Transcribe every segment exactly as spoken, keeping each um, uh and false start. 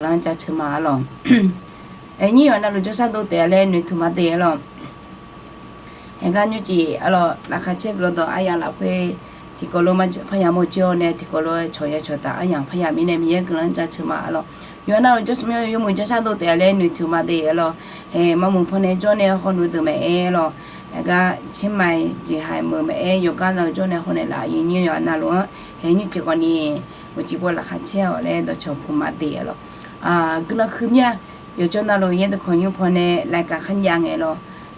guiqlanq jaceuq ma arlawq. Aqnyir yawqha navluf jawrshar dov taef-a laer noeqtmq ma de arlawq. Haeqgar nymrcif arlawq, laqkhaq caer guiqlanq dawq aryamq lafkhoer tiqkawv lof parya mawrjoer-awr nae tiqkawv lof-aer cawq ya cawq taf aryamq parya mirnae Miqyaer guiqlanq jaceuq ma arlawq. Yawqha navluf jawr smr yawmuiq jawrshar dov taef-a laer noeqtmq ma de arlawq. Haeq maqmuiq pawnae jawr nae hawnuiv deuq maqaer arlawq. Haeqgar เชียงใหม่ jeqhaq meuq maqaer yawqgar navluf jawr nae hawnaeq laf aqyuif nyir yawqha navluf-anr haeq nymrcif khawfni uqcif pov laqkhaq caer-awq laer dawqcawq puq ma de arlawq. Guiqlanq huiq mir-a. Yawqjawr navluf yaerdawq kawq nymr pawnae laqkaq kharjav ngae lawq,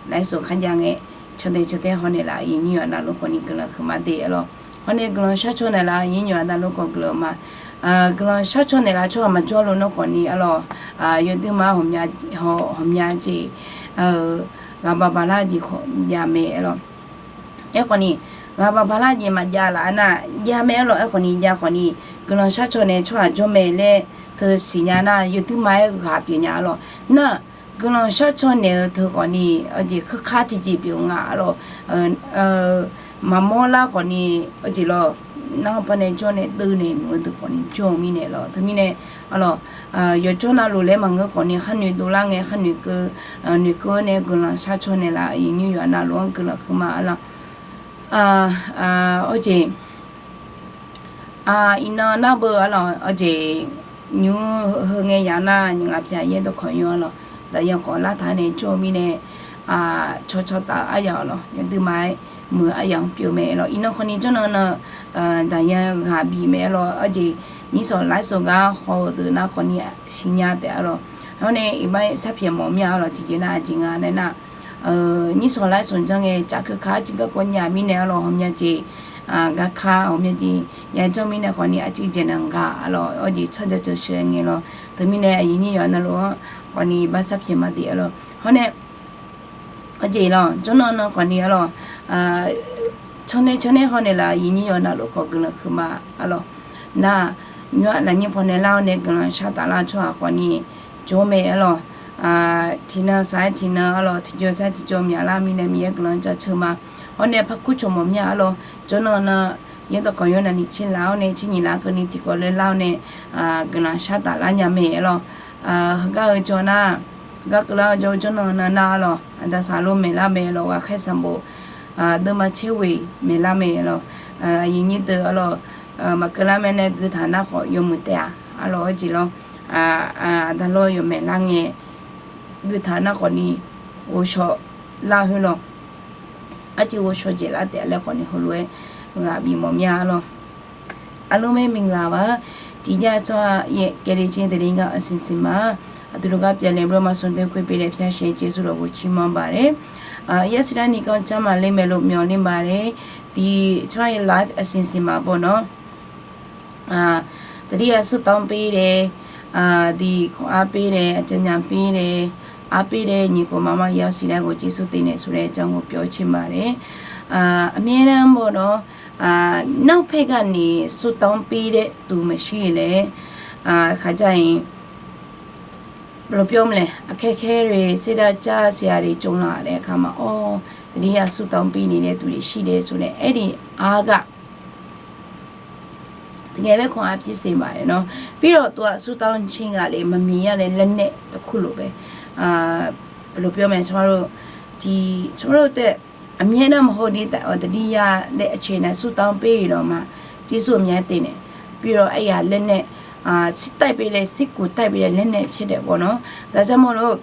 lafsawq kharjav ngae, candae cantae hawnaeq laf aqyuif nyir yawqha navluf khawfni guiqlanq huiq ma de arlawq. Hawr nae guiqlanq sharcaw naeqlaf aqyuif nyir yawqha navluf khawf guiqlanq ma. Guiqlanq sharcaw naeqlaf tsawrhaq maqjawr lof-anr khawfni arlawq, yawduir ma-anr hawqmya jeq ghaqbaq baqlar jeq khawf jav mae arlawq. Aerkhawfni, ghaqbaq baqlar jeq maqjav laf-a nar, jav mae arlawq. Aerkhawfni jav khawfni, guiqlanq sharcaw nae tsawrhaq jawr mae laer teu siqnya nar, yawduir ma-aer ghaq pyeuf nya arlawq. Nar, guiqlanq sharcaw naeq-eu teu khawfni, aqjeq keuvkar tiqjeq pyeuf nga arlawq. Maqmawr lar khawfni, aqjeq lawq, nar pawnae jawr nae deuv naeq nmq-eu deuq khawfni jawr-eu mirnae lawq. Teumirnae arlawq, yawqjawr navluf laer maqngeur khawfni kharnoeq dovlar ngae kharnoeq keuv, noeqkeuv-awr nae guiqlanq sharcaw naeqlaf aqyuif nyir yawqha navluf-anr guiqlanq huiqma arlawq. Awr jeq, iqnan nar beu arlawq, awr jeq, nymr heu ngae yaq nar nyiq ngaq pyaq yaerdawq kawq nymr arlawq, daqyan khawf lartaq nae jawr-eu mirnae, cawqcawq taf-eu aryamq arlawq, yawduir ma-aer muiq-eu aryamq-anr pyeuf mae lawq. Iqnan khawfni jawrnan nan, daqyan ghaq bif mae arlawq, awr jeq, nyir sawq laer sawq gar haw-eu deuq nar khawfni siqnya taef arlawq. Hawr nae iqbax sarpyaeq mawf mir-a arlawq, tiqjeq nar aqjeq nga nae nar, nyir sawq laer sawq janr ngae caf keuv ka arcuiv garkawv nya mirnae arlawq, hawqmya jeq, garkar hawqmya jeq ya janr mirnae khawfni arcuiv jeq naq nga arlawq, awr jeq tsawrjeuq tsawrsheuq ngae lawq. Teumirnae aqyuif nyir yawqha navluf-anr khawfni iqbax sarpyaeq ma de arlawq. Hawr nae, awr jeq lawq, jawrnan nan khawfni arlawq, cannae cannae hawnaeq laf aqyuif nyir yawqha navluf khawf guiqlanq huiqma arlawq. Nar, nymr-aq lafnyir pawnae lar-awr nae guiqlanq shar taf lar tsawrhaq khawfni jawr mae arlawq. Tiqnan saq-aer tiqnan arlawq, tiqjawr saq-aer tiqjawr myaqlar mirnae Miqyaer guiqlanq jaceuq ma. Hawr nae parkur cawq mawf mir-a arlawq. Jawrnan nan yaerdawq kawq yawr navni tser laf-awr nae tser nyiq laf keuvni tiqkawv le lar-awr nae, guiqlanq shar taf lar nya mae arlawq. Heugar-eu jawr nar, gar keuvlar-eu jawr-eu jawrnan nan nar arlawq, aqda saqlo maeqlar mae lawq, ghaqkhaer sanqbof deuvma tser ghoeq maeqlar mae lawq. Aqyuif nyir deuq arlawq, maqkeuvlar mae nae guitaq nar khawf yawmuiq taef-a arlawq, awr jeq lawr, aqda lawr yawmaeq lar ngae guitaq nar khawfni ghovshaw lar khoer lawq. Arcuiv ghovshaw jeq lar taef laer khawfni heulof-aer ghaq bif mawf mir-a arlawq. Arlawr mae mingla ba, tiqjav tsawrhaq yaef kaevle tser daqli gar aqsiq siq ma. Aqdui luf gar pyaeqle bro ma sanqdoer khoer pyeuf nae pyar shae jeqsur dawq ghof cir manr baq le. Yar siqlar ni kanr car maqle maeqlof myawq le baq le. Tiq tsawrhaq yaef live aqsiq siq ma baw nawr, taqdir yar sar tanr pir le, diq kawq ar pir le, aqcawq nyaf pir le, ar pir le, nyiq khof maqmar yar siqlar ghof jeqsur tef naeq sur laer jar ghof pyawr cir ma le. Aqmyaer nar baw nawr, nanr paer gani sar tanr pir le tuq maqshir le. Khaqjav-iq ဘယ်လိုပြောမလဲ, aqkhaer khaer le, serdar car siq-a le, tsov laq le, kaq ma awr, taqdir yar sar tanr pir ni le tuq le shir le sur laer aer ni arghaq taqngae baer kawq ar pyir seq ma le nawr. Pir lawq tuq-aq sar tanr cir ghaq le maqmiq yar le laer nae taqkur lof bae. ဘယ်လိုပြောမလဲ, ကျွန်တော်တို့ tiq, ကျွန်တော်တို့အတွက် အမြဲတမ်း မဟုတ်သေးတဲ့ တတိယနဲ့ အခြေအနေ ဆုတောင်းပေးပြီးတော့မှ ကျေးဇူးအများတင်တယ်။ ပြီးတော့ အဲ့ဟာ လက်နဲ့ အာ စစ်တိုက်ပေးတယ်၊ စစ်ကူတိုက်ပေးတဲ့ လက်နက်ဖြစ်တယ်ပေါ့နော်။ ဒါကြောင့်မို့လို့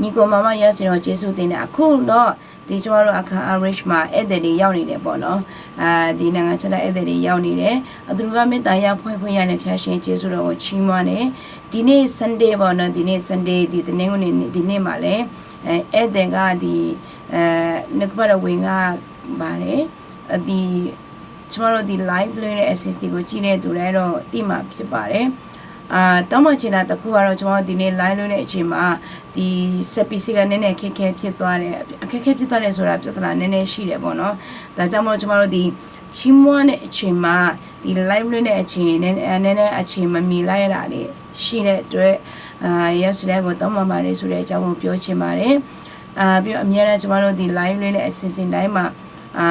ညီအစ်ကို မမ ရစီတော် ကျေးဇူးတင်တယ်။ အခုတော့ ဒီ ကျွန်တော်တို့ အခန်း အ rich မှာ ဧည့်သည်တွေ ရောက်နေတယ်ပေါ့နော်။ အာ ဒီနိုင်ငံခြားသား ဧည့်သည်တွေ ရောက်နေတယ်။ အသူတို့က မေတ္တာရပ်ဖွင့်ခွင့်ရတဲ့ ဘုရားရှင် ကျေးဇူးတော်ကို ချီးမွမ်းတယ်။ ဒီနေ့ Sunday ပေါ့နော်၊ ဒီနေ့ Sunday၊ ဒီ တနင်္ဂနွေနေ့၊ ဒီနေ့မှာလည်း အဲ ဧည့်သည်က ဒီ အဲ နှုတ်ကပတ်တော် ဝင်လာပါတယ်။ ဒီ ကျွန်မတို့ ဒီ live လွှင့်တဲ့ အစီအစဉ်ကို ကြည့်တဲ့သူတိုင်းတော့ သိမှာဖြစ်ပါတယ်။ အာ တောင်းပန်ချင်တာ တစ်ခုကတော့ ကျွန်မတို့ ဒီနေ့ live လွှင့်တဲ့အချိန်မှာ ဒီ စက်ပစ္စည်းက နည်းနည်း အခက်အခဲ ဖြစ်သွားတယ်။ အခက်အခဲ ဖြစ်သွားတယ်ဆိုတာ ပြဿနာ နည်းနည်း ရှိတယ်ပေါ့နော်။ ဒါကြောင့်မို့ ကျွန်မတို့ ဒီ ချီးမွမ်းတဲ့အချိန်မှာ ဒီ live လွှင့်တဲ့အချိန် နည်းနည်း အချိန်မမီလိုက်တာတွေ ရှိတဲ့အတွက် အာ ရစီတိုင်းကို တောင်းပန်ပါတယ်ဆိုတဲ့အကြောင်းကို ပြောချင်ပါတယ်။ အာ ပြီးတော့ အမြဲတမ်း ကျွန်မတို့ ဒီ live လွှင့်တဲ့ အစီအစဉ်တိုင်းမှာ အာ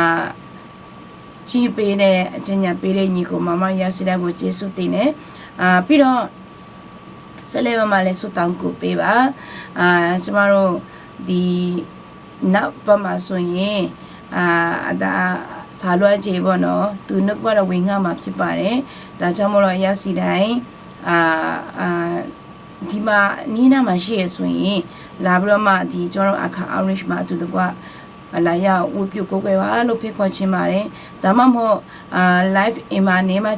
ကြည့်ပေးတဲ့၊ အကြံဉာဏ်ပေးတဲ့ ညီအစ်ကို မမ ရစီတိုင်းကို ကျေးဇူးတင်တယ်။ အာ ပြီးတော့ Saerler bama laer ဆုတောင်း guf pyeuf baf. ကျွန်မတို့ ဒီ နောက်ပိုင်းမှာဆိုရင် အာ အဒါ စာလွှဲခြင်းပေါ့နော် သူနှုတ်ကပတ်တော် ဝင်ငှားမှာဖြစ်ပါတယ်။ ဒါကြောင့်မို့လို့ ရောက်စီတိုင်း အာ အာ ဒီမှာ နီးနားမှာရှိရဆိုရင် လာပြီးတော့မှ ဒီ ကျွန်တော်တို့ အခါ outreach မှာ အတူတကွ လာရောက် ဝတ်ပြုကိုးကွယ်ပါလို့ ဖိတ်ခေါ်ချင်ပါတယ်။ ဒါမှမဟုတ် အာ live အိမ်မှာနေမှ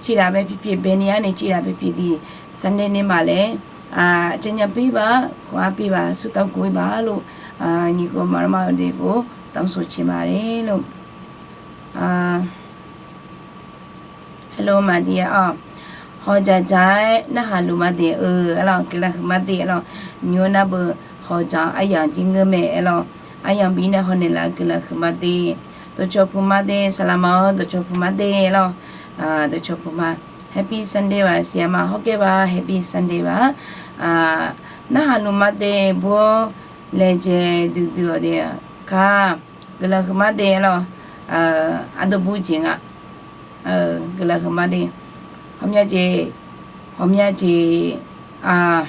ကြည့်တာပဲဖြစ်ဖြစ် ဘယ်နေရာနေ ကြည့်တာပဲဖြစ်ဖြစ် ဒီ Sunday နေ့မှာလည်း အာ အကြံဉာဏ်ပေးပါ ခွန်အားပေးပါ ဆုတောင်းကူညီပါလို့ အာ ညီအစ်ကိုမောင်နှမတွေကို တောင်းဆိုချင်ပါတယ်လို့ အာ Hello မၢ်ဒီး အာ hawjaq jaq-aer narhaq luf ma de-eu aer lawr, guiqlanq huiqma de aer lawr, nymr nar beu hawjaq-anr aryamq jir ngeur mae aer lawr, aryamq bif nae hawnaeq laf-eu guiqlanq huiqma de. Dawqcawq puq ma de, saqlaqma-awr dawqcawq puq ma de aer lawr, dawqcawq puq ma. Happy Sunday ba, siqyama hawrgaer ba, Happy Sunday ba. Narhaq luf ma de bur-awr laejae duidui-awq de-a ka. Guiqlanq huiqma de aer lawr, ardov bur jeq nga. Guiqlanq huiqma de. Hawmya jeq, hawmya jeq, a,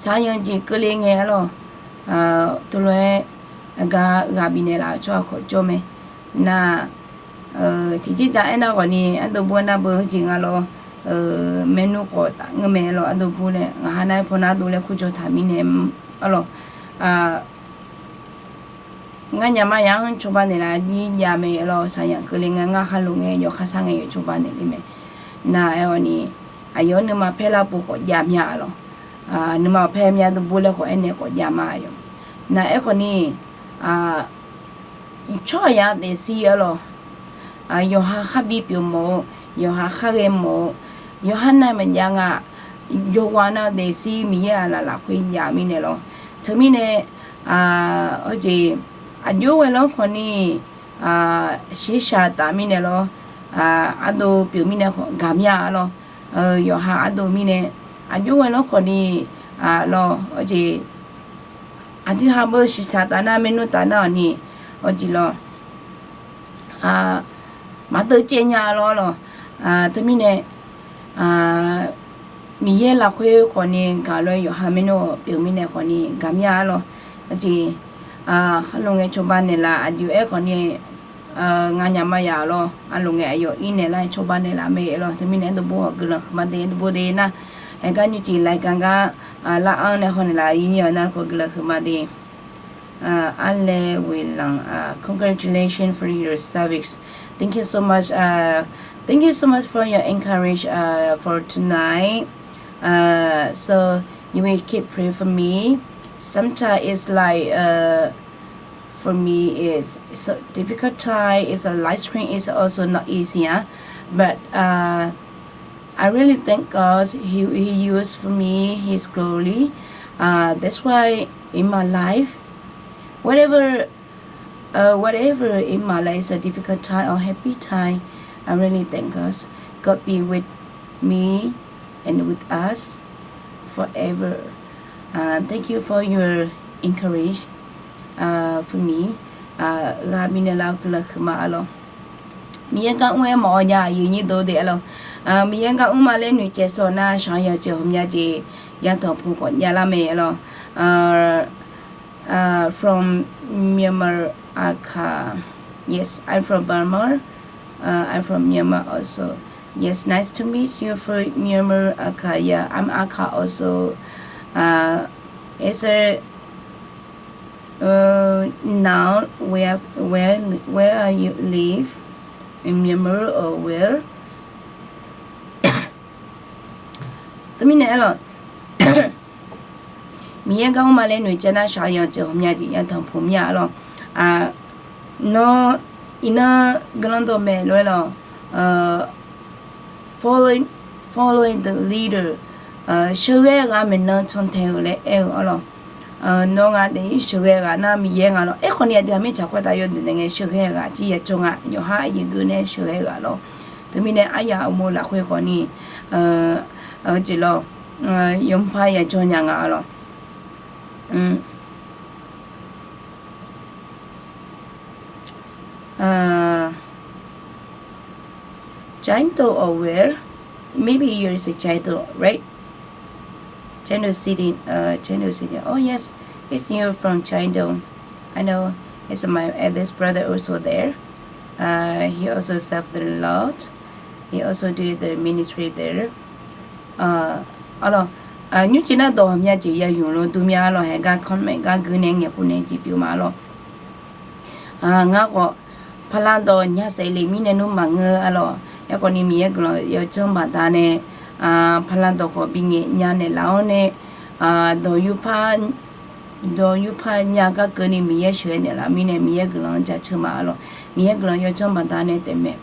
saqyanq jeq keuvle ngae aer lawr, teulof-aer aqgar ghaq bifnaeq laf-eu tsawrhaq khawf jawr mae. Nar, tiqjeq jaq aernar ghawqni ardov bur nar beu heujeq nga lawr, maernmr khawf taf ngeur mae aer lawr, ardov bur nae ngaq ha nar-aer pawnar dov laer kurjaw taq mirnae aer lawr. Ngar nyama yaq-anr cawba naeqlaf jir jav mae aer lawr, saqyanq keuvle ngae ngar khar lof ngae yawkhav sar ngae yawf cawba naeqle mae. Nar aer-awq ni, aqyawf-anr nuima paer lar pov khawf jav mya lawr. Nuima paer mya dov bur laer khawf aernaeq khawf jav ma yawf. Nar aerkhawf ni, tsawrhaq yaq daefzir aer lawr. Yawqha khar bi pyeuf mawf-eu, yawqha khar ghae mawf-eu, yawqha nar maqjav nga. Yawqghaq nar daefzir Miqyaer aqlaf lafkhoer jav mirnae lawr. Teumirnae, heujeq aqjox ghae lanr khawf ni, shiqshaq taf mirnae lawr, ardov pyeuf mirnae khawf gaq mya lawr. Yawqha ardov mirnae, aqjox ghae lanr khawf ni, lawr, heujeq aqdui ha beu shiqshaq taf nar maernmr taf nar-awq ni, heujeq lawr, maqdeuv caev nya lawr lawr. Teumirnae, Miqyaer lafkhoer khawf ni gaq lof-aer yawqha maernmr pyeuf mirnae khawf ni gaq mya lawr. Heujeq, kharlof ngae cawba naeqlaf aqjox aer khawf ni, ngar nyama yaq lawr, aqlof ngae aqyawf ir naeq lar-aer cawba naeqlaf mae aer lawr. Teumirnae ardov bur-awq guiqlanq huiqma de, ardov bur de nar, haegar nymrcif lafgar gar lar-anr nae haw naeqlaf ir nyir-awq nar khawf guiqlanq huiqma de. Arlaeq Weqlanq, congratulations for your service. Thank you so much. Thank you so much for your encourage for tonight. So you will keep pray for me. Sometimes it's like, for me, it's so difficult time. It's a live stream is also not easy, yeah. But I really thank God. He, he used for me His glory. That's why in my life, whatever, whatever in my life is a difficult time or happy time, I really thank God. God be with me and with us forever. Thank you for your encourage for me. Ghaq bifnaeq lar-eu guiqlanq huiqma-a lawr. Miqyaer gar mr-aer mawf-awq nya aqyuif nyir deuq de-a lawr. Miqyaer gar mrma laer noeqtsaev sawq nar shaq-anr yawqjeq hawmya jeq yatanq pu khawf javlar mae-a lawr. From Myanmar, Aqkaq. Yes, I'm from Burma. I'm from Myanmar also. Yes, nice to meet you from Myanmar, Aqkaq. Yeah, I'm Aqkaq also. Is there, now where, where, where are you live? In Myanmar or where? Teumirnae aer lawq. Miqyaer gar mrma laer noeqtsaev nar shaq-anr yawqjeq hawmya jeq yatanq pu mya-a lawr. Nawr iqnan guiqlanq dawqmaeq lof-aer lawq, following, following the leader, sheuqghae ghaq maeqnan cantae-euq laer aer-eu-a lawq. Nawr nga daef-ir sheuqghae ghaq nar Miqyaer nga lawr. Aerkhawf ni aqdui-aq mirtsaq khoertav yawdeuq naeq ngae sheuqghae ghaq jir yajawr nga, yawqha aqyuif geur nae sheuqghae ghaq lawr. Teumirnae aryaq uqmov lafkhoer khawf ni, jeq lawr, yawqha yajawr nya nga-a lawr. Jainto or where? Maybe you're the Chaido, right? Chaido City, uh, Chaido City. Oh yes, it's you from Chaido. I know. It's my eldest brother also there. Uh, he also served the Lord. He also do the ministry there. Arlawr, nymrcif nar dawq ghawqmya jeq ya yamq lo durmya arlawr, haeq gar comment gar gui nae ngaeqkhof nae jeq pyeuf ma arlawr. Ngar khawf, paqlanq dawq nya saef le mirnae nmr maqngeur arlawr. Aerkhawf ni Miqyaer guiqlanq yawdzanr baqdanae, paqlanq dawq khawf bingaeq nya naeqlaf-awr nae, dawq yurpar, dawq yurpar nya gar keuvni Miqyaer sheuqghae naeqlaf mirnae Miqyaer guiqlanq-anr jaceuq ma arlawr. Miqyaer guiqlanq yawdzanr baqdanae taefmae.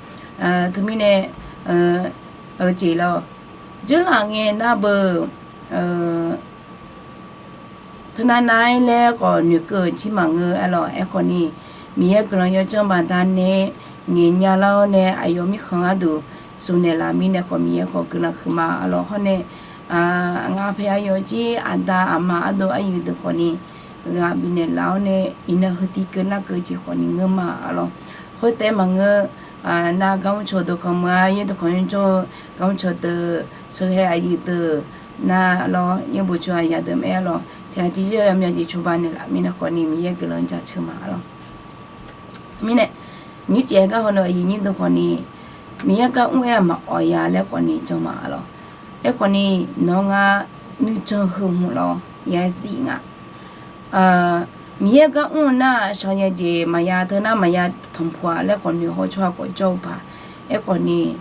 Teumirnae, jeq lawr, dzeurlaf ngae nar beu, teunav nav-aer laer khawf noeqkeuv-euq jir maqngeur arlawr. Aerkhawf ni, Miqyaer guiqlanq yawdzanr baqdanae ngaeqnya lar-awr nae aqyawf mirkhanq gharduq shuq naeqlaf mirnae khawf Miqyaer khawf guiqlanq huiqma arlawr. Hawr nae, ngar paeq aqyawf jir aqda aqma ardov aryuif deuq khawf ni ghaq bifnaeq laf-awr nae iqnan heu tiv keuv nar keuv jeq khawf ni ngeur ma arlawr. Khoertaef maqngeur, nar garmr cawq deuq khanq meuq-a, yaerdeuq khanq yawjawr-eu garmr cawq deuq, sheuqghae aqyuif deuq, nar lawr yaerbof cawq aqyuif deuq mae arlawr. Tiqghaq tiqjeq-eu aqmyan jeq cawba naeqlaf mirnae khawf ni Miqyaer guiqlanq jaceuq ma arlawr. Mirnae, nymrcif-aer gar haw-eu aqyuif nyir deuq khawf ni, Miqyaer gar mr-aer aqma awq ya laer khawf ni jan ma arlawr. Aerkhawf ni, nawq-eu ngar nuijan heu hmq lawr ya zif nga. Miqyaer gar mr-eu nar shaqzanq jeq maqya teu nar maqya tanqpuq-a laer khawf noeq haw tsawrhaq khawf jawr-eu paq. Aerkhawf ni,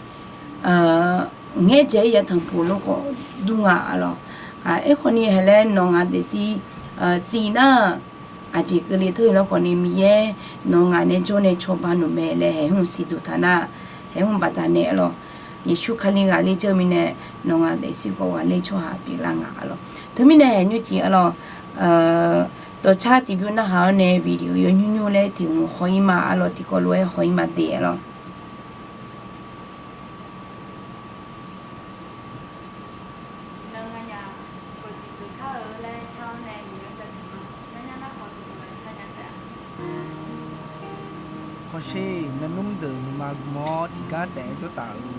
ngaer dzaeq-ir ya tanqpuq lof khawf dur nga arlawr. Aerkhawf ni haeq laer nawq ngaq daefzir, tsiq nar-aq, aqjeq keuvle teu-eu laer khawf ni Miqyaer nawq ngaq nae jawr nae cawba nmr mae laer haeq hmq siqduq taq nar, haeq hmq baqdanae arlawr. Yeqsur Kali ghaqler jawr-eu mirnae nawq ngaq daefzir khawf ghaqler tsawrhaq pyeuflar nga arlawr. Teumirnae haeq nymrcif arlawr, dawqcar tiqbymr narhaq-awr nae video yawnymr nymr laer tiq hmq haw-ir ma arlawr, tiqkawv lof-aer haw-ir ma de arlawr. Hawsher, maernmr deuq nuima gm-awr tiqgar taef-aer jawr taf-eu.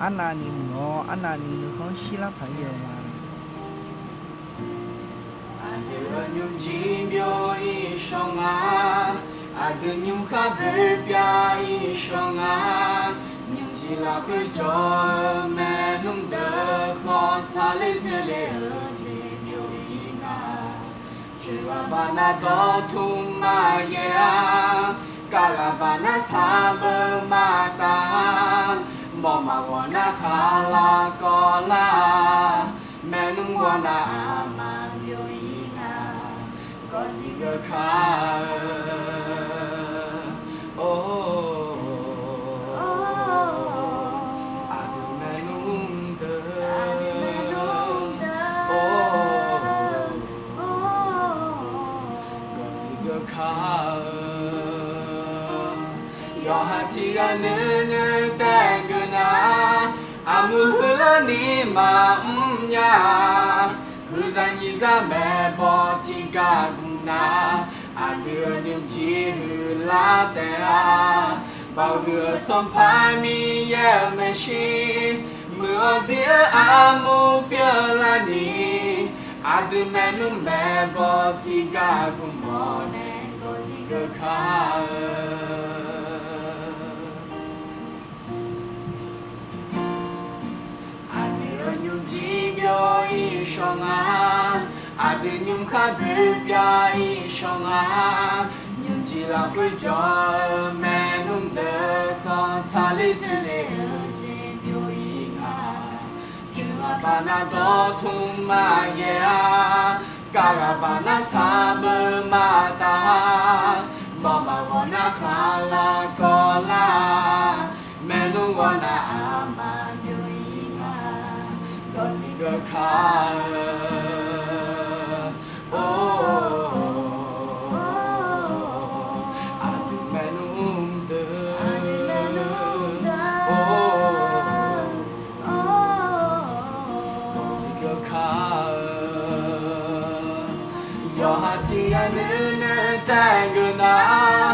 Arnavni muiq-awr arnavni nuikhanr shirlar paq-ir-eu ma. Aqdui-euq nymrjir byov-ir shawr nga. Aqdui nymrkhar boerbya-ir shawr nga. Nymrjir lafkhoer jawr-eu maernmr deuq khawf saqler dzoerle-eu jeq byov-ir nga. Coeq ghaq baqnar dawrtmq maqyaer-a. Kar ghaq baqnar saqbeu maqtaf-a. Mawq maqghawq nar khaqlaq kawvlar-a. Maernmr ghawrnav aqma byov-ir nga. Gawqzir geuf kar-eu. Or, aqdui maernmr deuq. Gawqzir geuf kar-eu. Yawqha tiq ghaq nuinoeq taef geuf nar, aqmuiq huiqlar ni maqmr nya-a. Huiqzaq nyiqzaq maeqbawq tiq gar gmq nar, aqdui-euq nymrjir huiqlar taef-a. Baoq huiq-eu Sanqpaq Miqyaer-euq maeqshi, muiq-awr zir-eu armur pyeuflar ni, aqdui maernmr maeqbawq tiq gar gmq mawf nae gawqzir geuf kar-eu. Aqdui-euq nymrjir byov-ir shawr nga. Aqdui nymrkhar boerbya-ir shawr nga. Nymrjir lafkhoer jawr-eu maernmr deuq khawf saqler dzoerle-eu jeq byov-ir nga. Coeq ghaq baqnar dawrtmq maqyaer-a. Kar ghaq baqnar saqbeu maqtaf-a. Mawq maqghawq nar khaqlaq kawvlar-a. Maernmr ghawrnav aqma byov-ir nga. Gawqzir geuf kar-eu. Or, aqdui maernmr deuq. Or, gawqzir geuf kar-eu. Yawqha tiq ghaq nuinoeq taef geuf nar,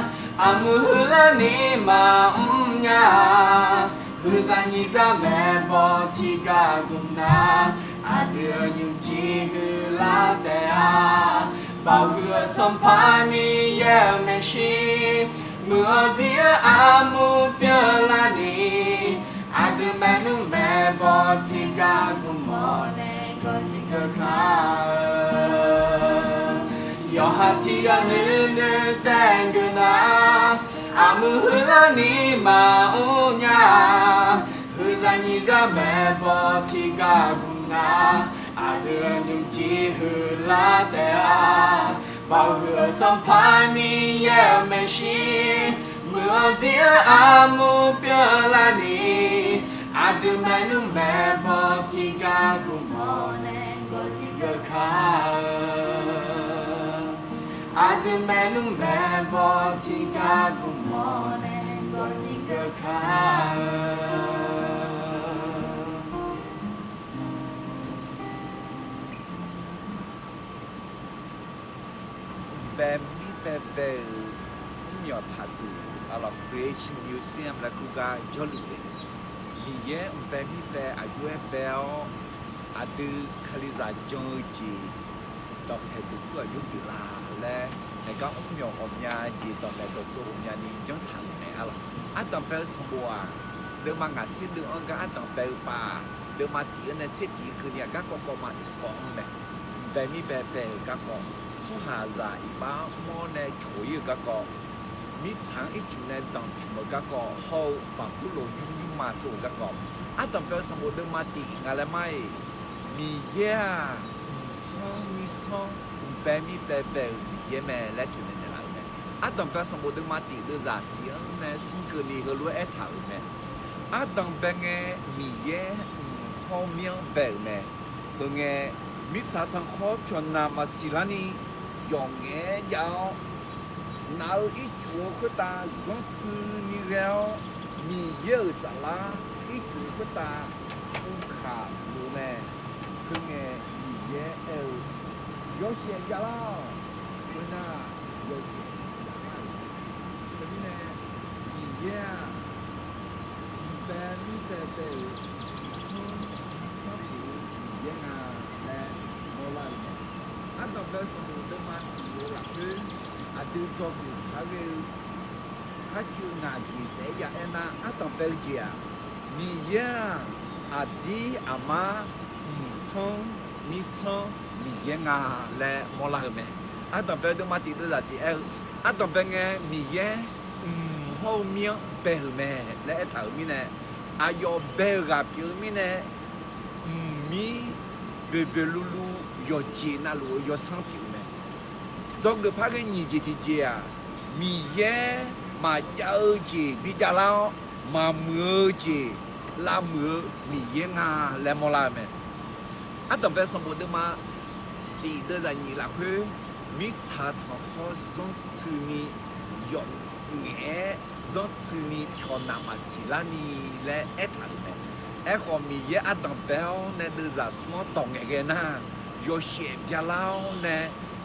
aqmuiq huiqlar ni maqmr nya-a. Huiqzaq nyiqzaq maeqbawq tiqgar gmq nar, aqdui-euq nymrjir huiqlar taef-a. Baoq huiq-eu Sanqpaq Miqyaer-euq maeqshi, muiq-eu zir-eu armur pyeuflarni, aqdui maernmr maeqbawq tiqgar gmq-awr nae gawqjir geuf kar-eu. Yawqha tiq yawq nuinoeq taef geuf nar, armur huiqlarni maqmr nya-a. Huiqzaq nyiqzaq maeqbawq tiqgar gmq nar, aqdui-euq nymrjir huiqlar taef-a. Baoq huiq-eu Sanqpaq Miqyaer-euq maeqshi, muiq-eu zir-eu armur pyeuflarni, aqdui maernmr maeqbawq tiqgar gmq-awr nae gawqjir geuf kar-eu. Aqdui maernmr maeqbawq tiqgar gmq-awr nae gawqjir geuf kar-eu. Mqbae mir bae bae-euq mrmyawq taqduq, arlawq Creation Museum laer kur gar jawrluf le. Miqyaer mqbae mir bae aqjox-aer bae-awr, aqdui Kalizaq jan-eu jeq dawqpaeq duq kur aqjox pyeuflar laer, naeq gar mrmyawq ghawqmya jeq dawqmaeq dawqtsov ghawqmyani janr taq-euq mae arlawq. Ardanq bae-eu sanqbof-aq, deuvma ngaq tser deuv-anr gar ardanq bae-eu pav, deuvma tif-anr nae tser tif keuvni aqgar kawv kawv ma oeq kawv-anr mae. Mqbae mir bae bae-euq garkawv, tsawrhaqzaq iqbax-anr mr-awr nae coq-ir-euq garkawv, mirtsaq-anr ircuf nae danqpymq-euq garkawv hawr-eu Baqburloq nymr nymrma tsov-euq garkawv, ardanq bae-eu sanqbof deuvma tif nga laer mar-iq, Miqyaer-aq, mqsanr mirsanr mqbae mir bae bae-euq Miqyaer mae laer toeqnaeq naeqlaf-euq mae. Ardanq bae-eu sanqbof deuvma tif deuvzaq tif-anr nae smr keuvni heulof-aer aertaq-euq mae. Ardanq bae ngae, Miqyaer mq hawr mir-anr bae-euq mae. Heu ngae, mirtsaq tanqkhawr pyawqnaq maqsiq larni yawf ngaef-aer jav-awr, naf-eu ircuf-eu khoertav zanrtsuini ghae-awr, Miqyaer-euq saflar ircuf khoertav uvkaq luf-eu mae. Heu ngae, Miqyaer aer-eu, Yawshaef javlar-awq. Khoernar, yawshaef javlar-euq mae. Teumirnae, Miqyaer-aq, mqbae mir bae bae-euq, mqsanr mirsanr pyeuf-eu Miqyaer nga laer mawrlar-euq mae. Ardanq bae-eu sanqbof deuvma tif-eu lafkhoer, aqdui dzawgeuf par ghae-eu kharcuiv ngaq jeq taef-aer ya aernar, ardanq bae-eu jeq-aq, Miqyaer-aq, aqdir aqmar mqsanr mirsanr Miqyaer nga laer mawrlar-euq mae. Ardanq bae-eu deuvma tif deuvzaq tif aer-eu, ardanq bae ngae Miqyaer mq hawr-eu mir-anr bae-euq mae laer aertaq-euq mirnae, aqyawf bae-euq ghaq pyeuf-eu mirnae, mqmir boeqboeq luvluv yawqjeq navluf-eu yawsanr pyeuf-eu mae. Dzawgeuf par ghae nyiq jeq tiqjeq-aq, Miqyaer maqjav-eu jeq bijavlar-awr, maqmuiq-eu jeq lavmuiq-eu Miqyaer nga laer mawrlar-eu mae. Ardanq bae sanqbof deuvma tif deuvzaq nyiq lafkhoer, mirtsaq tanqkhawr zanrtsuini yawf ngaef-aer zanrtsuini pyawqnaq maqsiq larni laer aertaq-euq mae. Aerkhawf, Miqyaer ardanq bae-awr nae deuvzaq smr-anr dawq ngaeqghae nar, yawshaef byalar-awr nae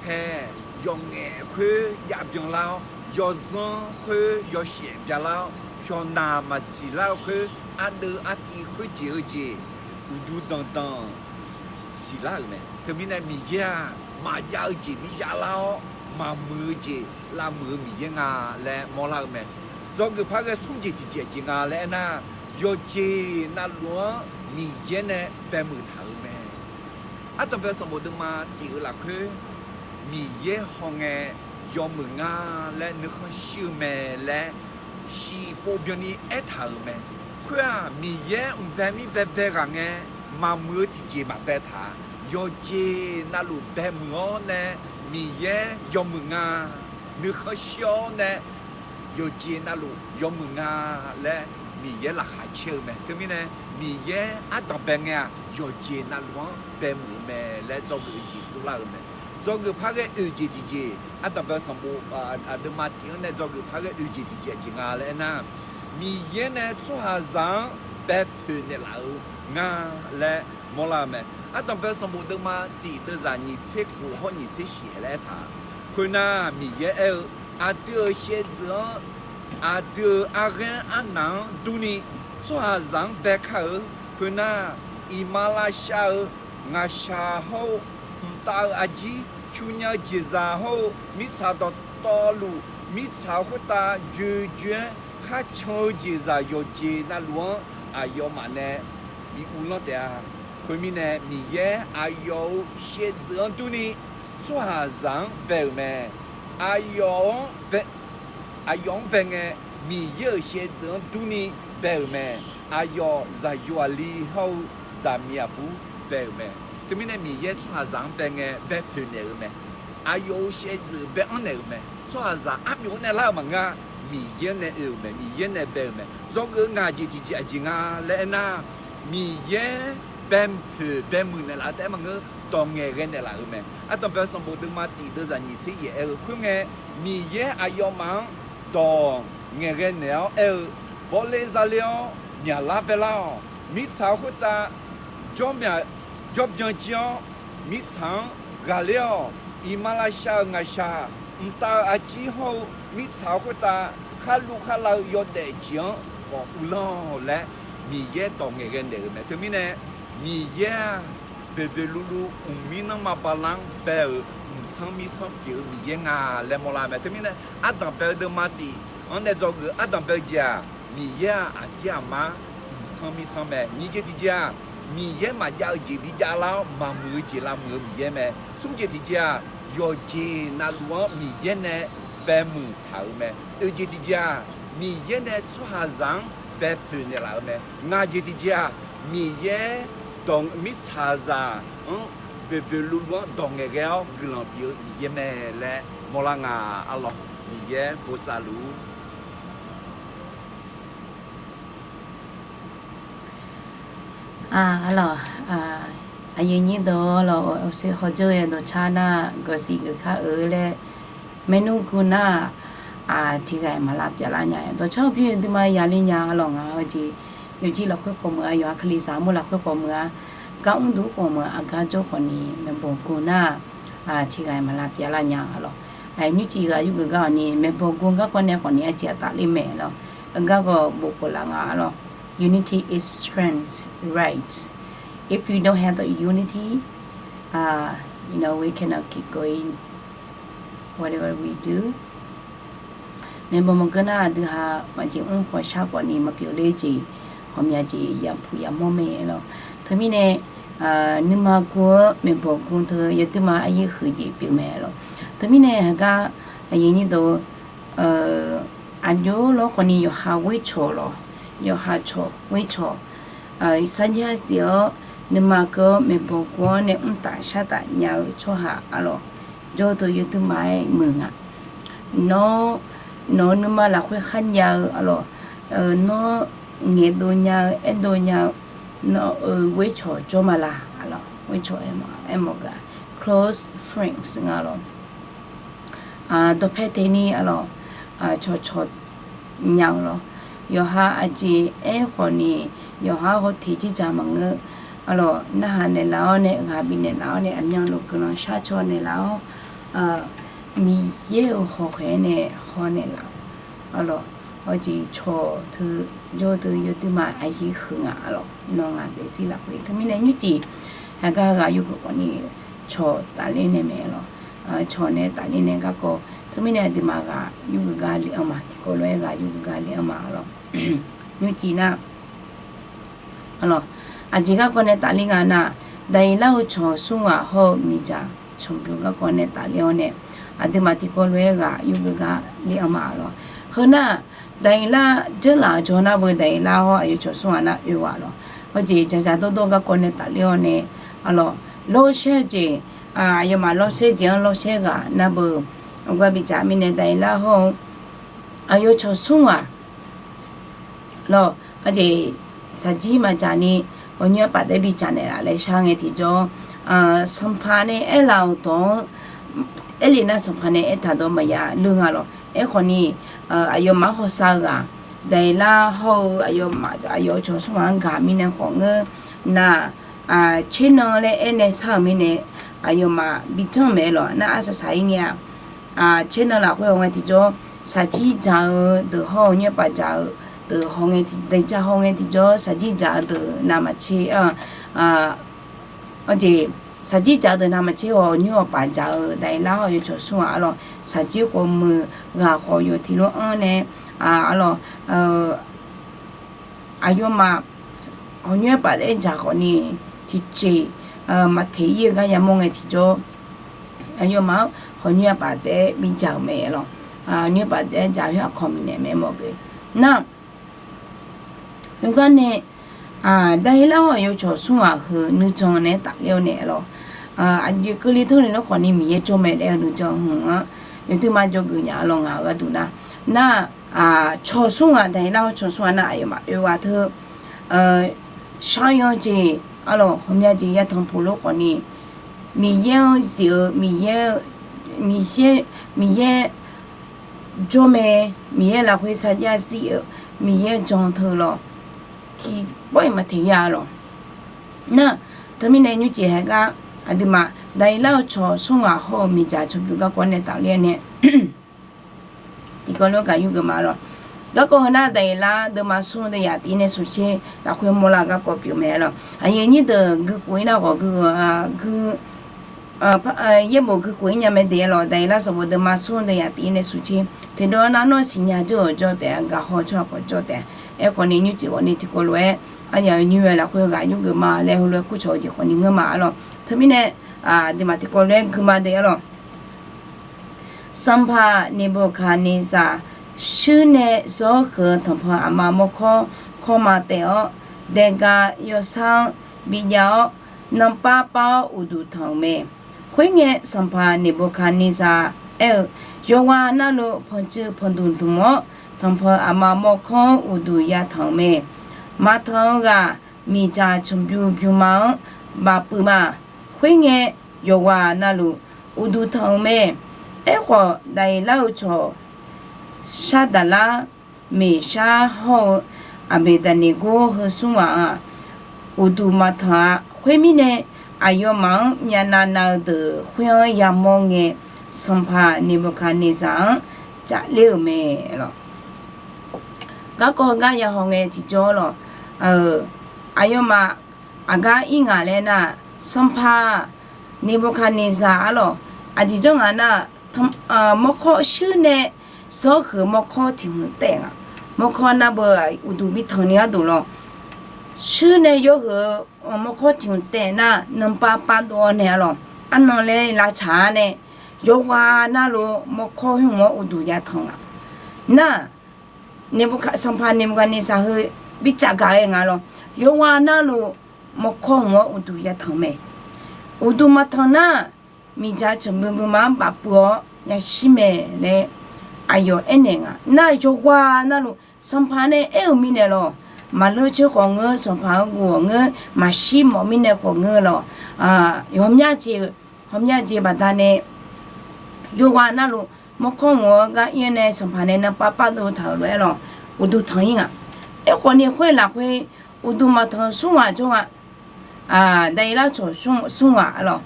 hae, yawf ngaef khoer jav byanlar-awr, yawzanr khoer yawshaef byalar-awr, pyawqnaq maqsiq lar-eu khoer, ardeuv artiv khoerjeq-eu jeq uqduq danqdanq siqlar-euq mae. Teumirnae Miqyaer-aq, maqjav-eu jeq bijavlar-awr, maqmuiq-eu jeq lavmuiq-eu Miqyaer nga laer mawrlar-eu mae. Dzawgeuf par ghae smr jeq tiqjeq aqjeq nga laer aernar, yawqjeq navluf-anr Miqyaer nae baemuiq taq-euq mae. Ardanq bae sanqbof deuvma tif-eu lafkhoer, Miqyaer hawngae yawmuiq nga laer nuikhanr shir-eu mae laer shiqpov byanni aertaq-euq mae. Khoer-aq, Miqyaer mqbae mir bae bae ghaq ngae, maqmuiq-eu tiqjeq maqbae taq-a. Yawqjeq navluf baemuiq-awr nae, Miqyaer yawmuiq nga, nuikhanr shir-awr nae, yawqjeq navluf yawmuiq nga laer Miqyaer laqkhaq caer-eu mae. Teumirnae, Miqyaer ardanq bae ngae-aq, yawqjeq navluf-anr baemuiq-eu mae laer dzawgeuf jeq dovlar-eu mae. Dzawgeuf par ghae oeq jeq tiqjeq, ardanq bae sanqbof deuvma tif-anr nae dzawgeuf par ghae oeq jeq tiqjeq aqjeq nga laer aernar, Miqyaer nae tsawrhaqzaq-anr baepoeq naeqlaf-eu nga laer mawrlar-eu mae. Ardanq bae sanqbof deuvma tif deuvzaq nyiq tser kof hawr nyiq tser shif-aer laer aertaq, khoernar, Miqyaer aer-eu, aqdui-euq shaevdzeuf-anr, aqdui-euq arghaer arnaq-anr durni, tsawrhaqzaq-anr bae kar-eu, khoernar, iqmalavshav-eu ngaqshaq hawr-eu, mqtav-eu arjir, cunya-eu jeqzaq hawr-eu, mirtsaq dawqtawvluf, mirtsaq khoertav joejoe-aer khar can-eu jeqzaq yawqjeq navluf-anr aqyawfmaf nae bi uvlanr taef-a. Khoermirnae, Miqyaer aqyawf-euq shaevdzeuf-anr durni tsawrhaqzaq-anr bae-euq mae. Aqyawf-anr bae, aqyawf-anr bae ngae, Miqyaer-euq shaevdzeuf-anr durni bae-euq mae. Aqyawf zaqyo aqli hawr-eu zaqmiq aqbur bae-euq mae. Teumirnae Miqyaer tsawrhaqzaq-anr bae ngae bae poeq naeq-euq mae. Aqyawf-euq shaevdzeuf bae-anr naeq-euq mae. Tsawrhaqzaq armyawf-anr nae lar-eu maqngeur-a. Miqyaer nae oe-euq mae. Miqyaer nae bae-euq mae. Dzawgeuf-eu ngaq jeq tiqjeq aqjeq nga laer aernar, Miqyaer bae poeq bae muiq naeqlaf-eu taef-aer maqngeur, dawq ngaeqghae naeqlaf-euq mae. Ardanqbae-eu sanqbof deuvma tif deuvzaq nyiq tser yaef aer-eu khoerngae, Miqyaer aqyawfmaf-anr dawq ngaeqghae naeq-awr aer-eu, bawle zale-awr myaqlar baelar-awq. Mirtsaq khoertav jawr byan jir-awr, mirtsaq-anr ghaqler-awq. Iqmalavshav-euq ngaqshaq, mqtav-eu arjir hawr-eu mirtsaq khoertav kharluv kharlav-eu yawdaef jeq-anr khawf uvlanr-awq laer, Miqyaer dawq ngaeqghae naeq-euq mae. Teumirnae, Miqyaer-aq, boeqboeq luvluv mqmir nanrma bala-anr bae-euq mqsanr mirsanr pyeuf-eu Miqyaer nga laer mawrlar mae. Teumirnae, ardanqbae-eu deuvma tif-anr nae dzawgeuf ardanqbae-eu jeq-aq, Miqyaer-aq, aqdir aqmar mqsanr mirsanr mae. Nyiq jeq tiqjeq-aq, Miqyaer maqjav-eu jeq bijav lar-awr, maqmuiq-eu jeq lavmuiq-eu Miqyaer mae. Smr jeq tiqjeq-aq, yawqjeq navluf-anr Miqyaer nae bae muiq taq-euq mae. Oeq jeq tiqjeq-aq, Miqyaer nae tsawrhaqzaq-anr bae poeq naeqlaf-euq mae. Ngaq jeq tiqjeq-aq, Miqyaer dawq mirtsaqzaq anr boeqboeq luvluv-anr dawq ngaeqghae-awr guiqlanq bif-eu Miqyaer mae laer mawrlar nga. Arlawq, Miqyaer bosav luf-ur. Arlawq, aqyuif nyir deuq-awr lawq, awqshoer hawdzeur-eu dawqcar nar, gawqsiq geuf kar-eu laer maernmr gur nar-aq, tiqghaq-iq maqlav pyavlar nya. Dawqcar-eu byoer duima yali nya. Arlawq, ngaq-eu jeq yawqjir lafkhoer khawf meuq-a, yawqha Kalizaq armur lafkhoer khawf meuq-a, gar mr duq khawf meuq-a, gar jawr khawf ni maeqbawq gur nar-aq, tiqghaq-iq maqlav pyavlar nya. Arlawq, nymrcif ghaq yurgeuf gar-awq ni maeqbawq gur garkawv nae khawf ni aqjeq aqtaf ler mae. Arlawq, garkawv bof khof laf nga. Arlawq, unity is strength, right? If you don't have the unity, uh, you know, we cannot keep going, whatever we do. Maeqbawq maqgeur nar, aqdui ha maqjeq mr khawf shar khawf ni maqpyeuf ler jeq, ghawqmya jeq yapuq yamawr mae lawq. Teumirnae, nuima gur-eu maeqbawq gur teu yawduima aryaer huiq jeq pyeuf mae lawq. Teumirnae heugar aqyuif nyir deuq-eu, aqjox lawr khawf ni yawqha ghoer cawq lawq, yawqha cawq ghoer cawq, sarjax siq-awr nuima keuv-awr maeqbawq gur-awr nae mrtaf shartaf nya-eu tsawrhaq arlawq, jawr teu yawduima-aer muiq nga. Nawr, nawq-eu nuima lafkhoer kharjav-eu arlawq, nawr ngaeqdov nya-eu aerdov nya-eu nawr-eu ghoer cawq jawr ma la arlawq, ghoer cawq aermawf, aermawf gaq close friends nga lawq. Dawqpae teq ni arlawq, cawqcawq nya-eu lawq. Yawqha aqjeq aer khawf ni, yawqha hawteq jirdzaq maqngeur. Arlawq, narhaq naeqlaf-awr nae, ghaq bifnaeq laf-awr nae, aqmyanluf guiqlanq sharcaw naeqlaf-awr, Miqyaer-euq hawkhaeq-aer nae hawnaeq laf-awq. Arlawq, aqjeq cawq teu, jawr teu yawduima aqyaer huiq nga arlawq, nawq ngaq daefzir lafkhoer. Teumirnae nymrcif heugar ghaq yurgeuf khawf ni cawq tafler nae mae lawq. Cawq nae tafler nae garkawv. Teumirnae aqduimaf ghaq yurgeuf gar le-anr ma, tiqkawv lof-aer ghaq yurgeuf gar le-anr ma arlawq. Nymrcif nar arlawq, aqjeq garkawv nae tafler nga nar, daqyeqlar-eu cawq smr ghaq hawr-eu miqdzaq cawqbyov garkawv nae tafler-awr nae, aqduimaf tiqkawv lof-aer ghaq yurgeuf gar le-anr ma arlawq. Heu nar, daqyeqlar janrlaf-eu jawr nar beu daqyeqlar hawr aqyawf cawq smr ghaq nar oe-aq lawq. Hawjeq dzaqdzaq dawrdawr garkawv nae tafler-awr nae arlawq, lawrsaer jeq, aqyawfmaf lawrsaer jeq-anr lawrsaer ghaq nar beu, aqgar bidzaq mirnae daqyeqlar hawr-eu aqyawf cawq smr ghaq lawq, aqjeq shaqjir maqdzaq ni, aqnymr arpaf taef-aer bidzaq naeqlaf laer shar ngae tiqjawr, sanqpaq nae aerlaf-euq dawq-anr aerle nar sanqpaq nae aertaq dawq maqya leu nga lawq. Aerkhawf ni, aqyawfmaf-anr hawsav-eu ghaq, daqyeqlar hawr-eu aqyawfmaf, aqyawf cawq smr ghaq-anr gaq mirnae khawf ngeur nar, tsernan laer aernae shar-euq mirnae, aqyawfmaf bijanr maeq lawq. Nar arsaq saq-ir ngae-a, tsernan lafkhoer hawngae tiqjawr, shaqjir dzaq-eu deuq hawr-eu nymr arpaf dzaq-eu deuq hawngae tiq, daeqdzaq hawngae tiqjawr shaqjir dzaq-eu deuq navmaqtser, a, jeq, shaqjir dzaq-eu deuq navmaqtser hawq nyoer awqpaf dzaq-eu Daqyeqlar hawq yawtsawq smr-aq arlawq, shaqjir khawf muiq, ghaq khawf yawf tiq lof-anr nae, arlawq, aqyawfmaf hawq nyoer paf taef-aer dzaq khawfni, tiqjeq, maqteq ir-eu gar yamawr ngae tiqjawr, aqyawfmaf-anr hawq nyoer paf taef-aer bidzaq-euq mae lawq. Nyoer paf taef-aer dzaq khoer aqkawq miqnaeq mae mawr geuf. Nar, heugar nae, Daqyeqlar hawq yawtsawq smr-aq heu nuijan naeq-aer tafler-awr nae lawq, aqjeq keuvle tawrle nar khawfni Miqyaer jawr mae laer-eu nuijan hmq-anr yawduima jawrgeuf nya lawq. Ngaq-euq gharduq nar, nar, tsawq smr-aq, Daqyeqlar hawq tsawq smr-aq nar aqyawfmaf oe ghaq teu, shar-anr jeq, arlawq, hawqmya jeq yatanq puq lof khawfni, Miqyaer-anr zif-eu, Miqyaer, Miqyaer, Miqyaer jawr mae, Miqyaer lafkhoer sarjax zif-eu, Miqyaer jan teu lawq, tiqpawf-iq maqteq ya lawq. Nar, teumirnae nymrcif haeq gar, aqduimaf Daqyeqlar-eu tsawq smr ghaq hawr-eu miqdzaq tsawqbymr garkawv nae tafler nae tiqkawv lof-aer gaq yur geuf ma lawq. Garkawv heu nar Daqyeqlar deuvma smr deuv yaf tiq nae smq tser lafkhoer mawrlar-eu garkawv pyeuf mae lawq. Aqyuif aqnyir deuq gui khof-ir nar ghawq gui, gui, yaerbof gui khof-ir nya mae de lawq. Daqyeqlar sanqbof deuvma smr deuv yaf tiq nae smq tser, teudawr nar nawr siqnya jawr-euq jawr taef-a, gaqhaw tsawrhaq khawf jawr taef-a. Aerkhawfni nymrcif ghawfni tiqkawv lof-aer, aryaq-euq nymr-aer lafkhoer ghaq yur geuf ma laer heulof-aer kurcawq-eu jeq khawfni ngeur ma-a lawq. Teumirnae, aqduimaf tiqkawv lof-aer gui ma de-a lawq. Sanqpaq Neqbuqkaqneqzaq shuir nae zawr huiq-eu tanqpanq aqma mawrkawr kawrma taef-awr, daega yawsar-anr bijav-awr, nanrpar par-awr uqduq tanq-euq mae. Khoerngae, sanqpaq Neqbuqkaqneqzaq aer-eu, Yawqghaq navluf panqtsuif panqdmq dmq-awr, tanqpanq aqma mawrkawr-anr uqduq yatanq-euq mae. Maqtanq-eu ghaq miqdzaq tsanqbymr bymrma-anr bafpuiv ma. Khoerngae, yawqghaq navluf uqduq tanq-euq mae. Aerkhawf, Daqyeqlar-eu cawq Shardaqlar, Meqshar hawr-eu Aqbeqdaqneqgor heu smr ghaq-aq, uqduq maqtanq-a. Khoermirnae, aqyawfmaf-anr myavnav nav-eu deuq khoer-anr yamawr ngae, sanqpaq Neqbuqkaqneqzaq-anr cafler-euq mae lawq. Garkawv heugar yahaw ngae tiqjawr lawq, aqyawfmaf aqgar ir ngaq laer nar, sanqpaq Neqbuqkaqneqzaq-a lawq, aqjeq janr ngaq nar, mawrkawr shuir nae zawr huiq-eu mawrkawr tiq hmq taef nga. Mawrkawr navbeu uqduq bi tanq ni gharduq lawq, shuir nae yawr huiq-eu mawrkawr tiq hmq taef nar, nanrpar pardov-awr nae-a lawq, arnan laer lavtsaq-a nae, yawqghaq navluf mawrkawr hmq-anr uqduq yatanq nga. Nar, sanqpaq Neqbuqkaqneqzaq heu bi tsafgaq ghae nga lawq, yawqghaq navluf mawrkawr hmq-anr uqduq yatanq mae. Uqduq maqtanq nar, miqdzaq tsanqbymr bymrma-anr bafpuiv-awr yashir mae laer aqyawf aernaeq nga. Nar, yawqghaq navluf sanqpaq nae aer-euq mirnae lawq, maqleur coer khawf ngeur, sanqpaq-anr guv-awq ngeur, maqshir mawf mirnae khawf ngeur lawq, hawqmya jeq, hawqmya jeq baqdanae yawqghaq navluf mawrkawr hmq-anr gar ir-awr nae sanqpaq nae nanrpar pardov taq-euq lof-aer lawq, uqduq tanq-ir nga. Aerkhawfni khoer lafkhoer uqduq maqtanq-eu smr ghaq jawr nga. Daqyeqlar cawq smr ghaq-a lawq.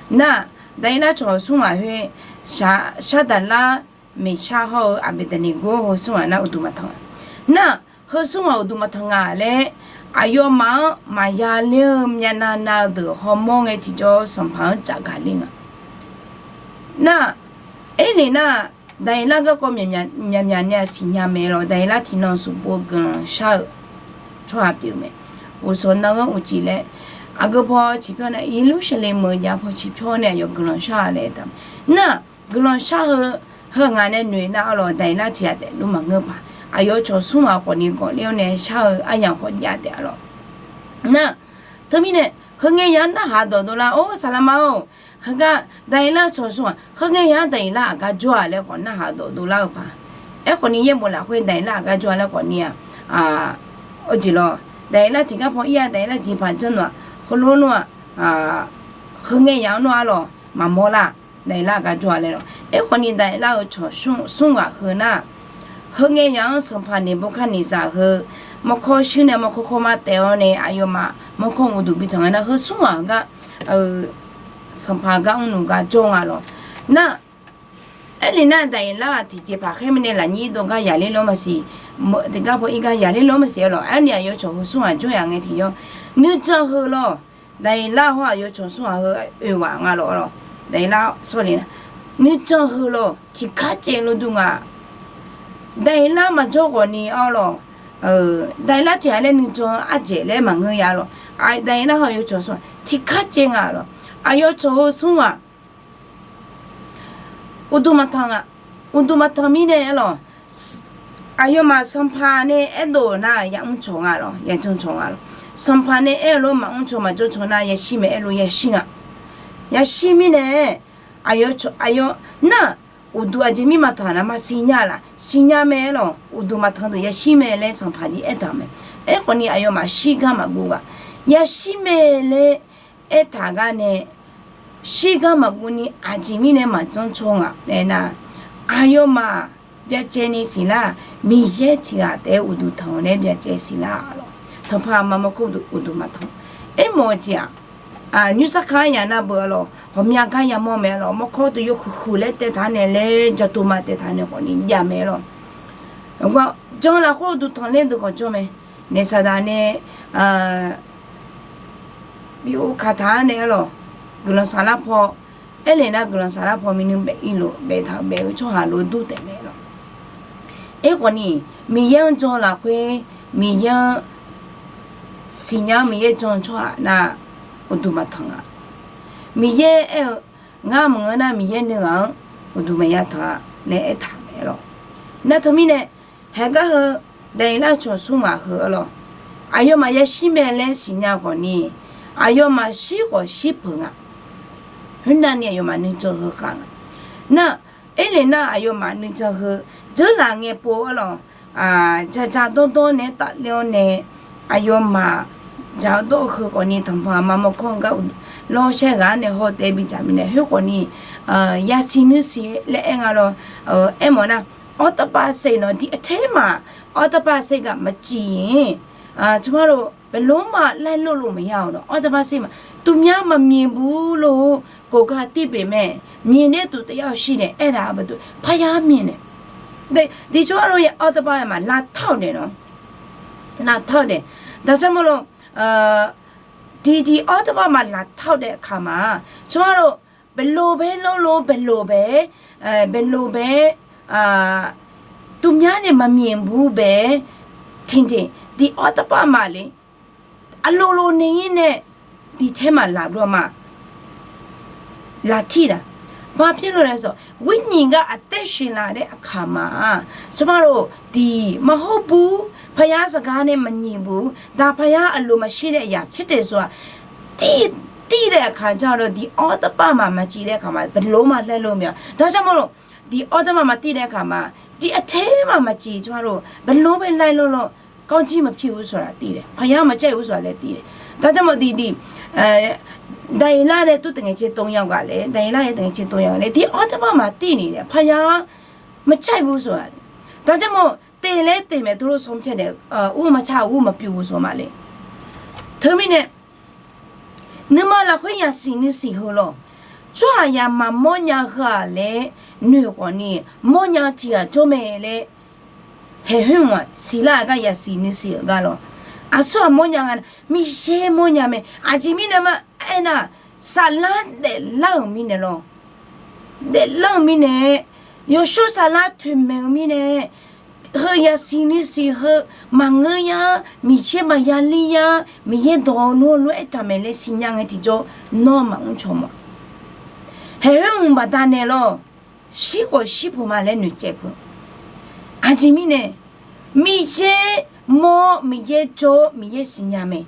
Nar, Daqyeqlar cawq smr ghaq khoer, Shardaqlar, Meqshar hawr-eu Aqbeqdaqneqgor heu smr ghaq nar uqduq maqtanq nga. Nar, heu smr ghaq uqduq maqtanq nga laer, aqyawfmaf-anr maqya ler-eu myavnav nav-eu deuq hawmawr ngae tiqjawr sanqpaq-anr tsafgaq ler nga. Nar, aernaeq nar, Daqyeqlar garkawv myaqmyaq nae-aq siqnya mae lawq. Daqyeqlar tiqnan smqpov guiqlanq shar-eu tsawrhaq pyeuf-eu mae. Uqsawq nar-anr uqcif laer, aqgeu paw ciqpyawr nae, Yeqlursaqlaeq meuq jav paw ciqpyawr nae aqyawf guiqlanq shar-a laer taq. Nar, guiqlanq shar-eu heu ngaq nae noeq nar-a lawq, Daqyeqlar tiq ghaq taef luf maqngeur paq. Aqyawf cawq smr ghaq khawfni gawqler-awr nae shar-eu aryamq khawf jav taef-a lawq. Nar, teumirnae heu ngae yaq-anr narhaq dawq dovlar, or saqlaqma-or, heugar Daqyeqlar cawq smr ghaq heu ngae yaq-anr Daqyeqlar aqgar jawr-a laer khawf narhaq dawq dovlar-eu paq. Aerkhawfni yaerbof lafkhoer Daqyeqlar aqgar jawr-a laer khawfni-aq, jeq lawq, Daqyeqlar tiqgar paw ir-a, Daqyeqlar tiqpaq janr nmr-aq, heulof nmr-aq, heu ngae yaq-anr nmr-a lawq, maqmawr lar. Daqyeqlar aqgar jawr-a laer lawq. Aerkhawfni Daqyeqlar-euq cawq smr ghaq heu nar, heu ngae yaq-anr sanqpaq Neqbuqkarneqzaq heu mawrkawr shuir nae mawrkawr kawrmar taef-awr nae aqyawfmaf mawrkawr uqduq bi tanq nga nar, heu smr ghaq gar, sanqpaq gar mrluf gar jawr nga lawq. Nar, Aerle nar, Daqyeqlar-aq tiqjeqpaq khaer mirnae lafnyir dov gar yaqler lor maqsiq, tiqgar paw ir gar yaqler lor maqsiq-aer lawq. Aerni aqyawf cawq heu smr ghaq jawr-a ngae tiqyawr, nuijan heu lawq. Daqyeqlar hawr aqyawf cawq smr ghaq heu oeq ghaq nga lawq-a lawq. Daqyeqlar sawr le nar, nuijan heu lawq tiqkar caev lor dur nga. Daqyeqlar maqjawr ghawqni-awr lawq, Daqyeqlar tiq ghaq laer nuijan-eu ardzaeq laer maqngeur ya lawq. Daqyeqlar hawr aqyawf cawq smr ghaq tiqkar caev nga lawq. Aqyawf cawq heu smr ghaq uqduq maqtanq nga. Uqduq maqtanq mirnae-aer lawq, aqyawfmaf sanqpaq nae aerdov-euq nar yamr cawq nga lawq, yajan cawq nga lawq. Sanqpaq nae aer-eu lof maqmr cawq maqjawr cawq nar yashir mae aer lof yashir nga. Yashir mirnae aqyawf nar, uqduq aqjeq mir maqtanq nar ma siqnya laf, siqnya mae-aer lawq, uqduq maqtanq deuq yashir mae laer sanqpaq jir aertaq mae. Aerkhawfni aqyawfmaf shirgar maqguv ghaq, yashir mae laer aertaq gar nae shirgar maqguv ni aqjeq mirnae maqjanr caw ngaq laer nar, aqyawfmaf byacaevni siqlar-aq, Miqyaer tiq ghaq taef-aer uqduq tanq-eu nae byacaev siqlar-a lawq. Tanqpaq aqma mawrkawr uqduq maqtanq. Aermawf-eu jeq-aq, nymrsar ka-aer yaq nar beu-a lawq, ghawqmya gar yamawr mae-a lawq, mawrkawr deuq yawhuiq huiq laer taev taq nae laer jadoma taev taq nae khawfni jav mae-a lawq. Jan lafkhoer uqduq tanq ler deuq khawf jawr mae. Naeq saqdaq nae bi ov kaq taq-a nae-a lawq, guiqlanq saflar paw, aerle nar guiqlanq saflar paw minui baef ir lof baef taq baef-eu tsawrhaq lof dur taef mae lawq. Aerkhawfni, Miqyaer-anr jan lafkhoer, Miqyaer-anr siqnya-anr Miqyaer jan-eu tsawrhaq nar, uqduq maqtanq-a. Miqyaer aer-eu, ngar maqngeur nar Miqyaer nuighaq-anr uqduq maqya tanq-a laer aertaq mae lawq. Nar teumirnae, haeqgar heu Daqyeqlar-eu cawq smr ghaq heu-a lawq, aqyawfmaf yashir mae laer siqnya khawfni, aqyawfmaf shir khawf shir peuq nga. Khoernavni aqyawfmaf nuijan heu khav nga. Nar, aerle nar aqyawfmaf nuijan heu dzeurlaf ngae pov-a lawq, jaqjaq dawrdawr nae-aer tafler-awr nae, aqyawfmaf jaq-eu dawr-eu heu khawfni tanqpaq aqma mawrkawr-eu gar lawrshaer ghaq-anr nae hawtaev bidzaq mirnae khoerkhawfni, yasiq nuisiq laer aer nga lawr. Aermawf nar, awrtavbav saeq nawq di ater maq, awrtavbav saeq gaq maqcif-iq, tsawrmyanr lof, ဘယ်လိုမှ လိုက်လုပ်လို့မရဘူး nawq, awrtavbav saeq maq, သူများမမြင်ဘူးလို့ ကိုယ်ကသိပေမဲ့ မြင်တဲ့သူတစ်ယောက်ရှိတယ် အဲ့ဒါ ဘယ်သူ ဘုရားမြင်တယ်. Tiqtsawrhaq lof-aer awrtavbav maq lavtawr daef nawq, lavtawr daef. ဒါကြောင့်မို့လို့ tiqtiq awrtavbav maq lavtawr daef-eu kaq ma, tsawrhaq lof, ဘယ်လိုပဲလုပ်လို့ ဘယ်လိုပဲ ဘယ်လိုပဲ သူများနဲ့ မမြင်ဘူးပဲ ထင်ထင် tiq awrtavbav maq le, aqlo lo nae-ir nae tiq taer maq laf dov ma, laf tir da. ဘာဖြစ်လို့လဲဆိုတော့ ဝိညာဉ်က အသက်ရှင်လာတဲ့အခါမှာ ကျမတို့ ဒီ မဟုတ်ဘူး ဘုရားစကားနဲ့ မညီဘူး ဒါ ဘုရားအလိုမရှိတဲ့အရာ ဖြစ်တယ်ဆိုတာ သိတဲ့အခါကျတော့ ဒီ awrtavbav maq မကျည်တဲ့အခါမှာ ဘယ်လိုမှ လိုက်လို့မရ ဒါကြောင့်မို့လို့ ဒီ awrtavbav maq သိတဲ့အခါမှာ ဒီအထဲမှာ မကျည် ကျမတို့ ဘယ်လိုပဲ လိုက်လို့လို့ ကောင်းကြီး မဖြစ်ဘူးဆိုတာ သိတယ် ဘုရား မကြိုက်ဘူးဆိုတာလည်း သိတယ် ဒါကြောင့်မို့ ဒီ ဒီ ဒၣ်အ့လးနဲ့ သူ့သူငယ်ချင်း သုံးယောက်ကလည်း ဒၣ်အ့လးရဲ့ သူငယ်ချင်း သုံးယောက်ကလည်း ဒီ awrtavbav maq သိနေတယ် ဘုရား မကြိုက်ဘူးဆိုတာ ဒါကြောင့်မို့ သေလည်းသေမယ် သူတို့ ဆုံးဖြတ်တယ် ဥမချ ဥမပြုဘူးဆိုမှလေ ထိုမင်းနဲ့ nuima lafkhoer yasiq nuisiq heu lawr, tsawrhaq yamaf mawrnya heu-aq laer noeq khawfni, mawrnya tiq ghaq jawr mae laer, haeqkhoer-aq siqlar-aq gar yasiq nuisiq-euq gar lawr, aqsur-aq mawrnya nga, Miqyaer mawrnya mae. Aqjeq mirnae ma aernar, saflar daeflar-euq mirnae lawr, daeflar-euq mirnae, yawshawr saflar toeqmaeq-eu mirnae, heu yasiq nuisiq heu maqngeur ya, Miqyaer maqya ler ya, Miqyaer dawq-eu lof-aer lof-aer taqmaeq laer siqnya ngae tiqjawr, nawr maqmr caw ma. Haeqkhoer-aq baqdanae lawr, shir khawf shir peuq ma laer noeqtsaev peuq. Aqjeq mirnae, Miqyaer mawr, Miqyaer jawr, Miqyaer siqnya mae.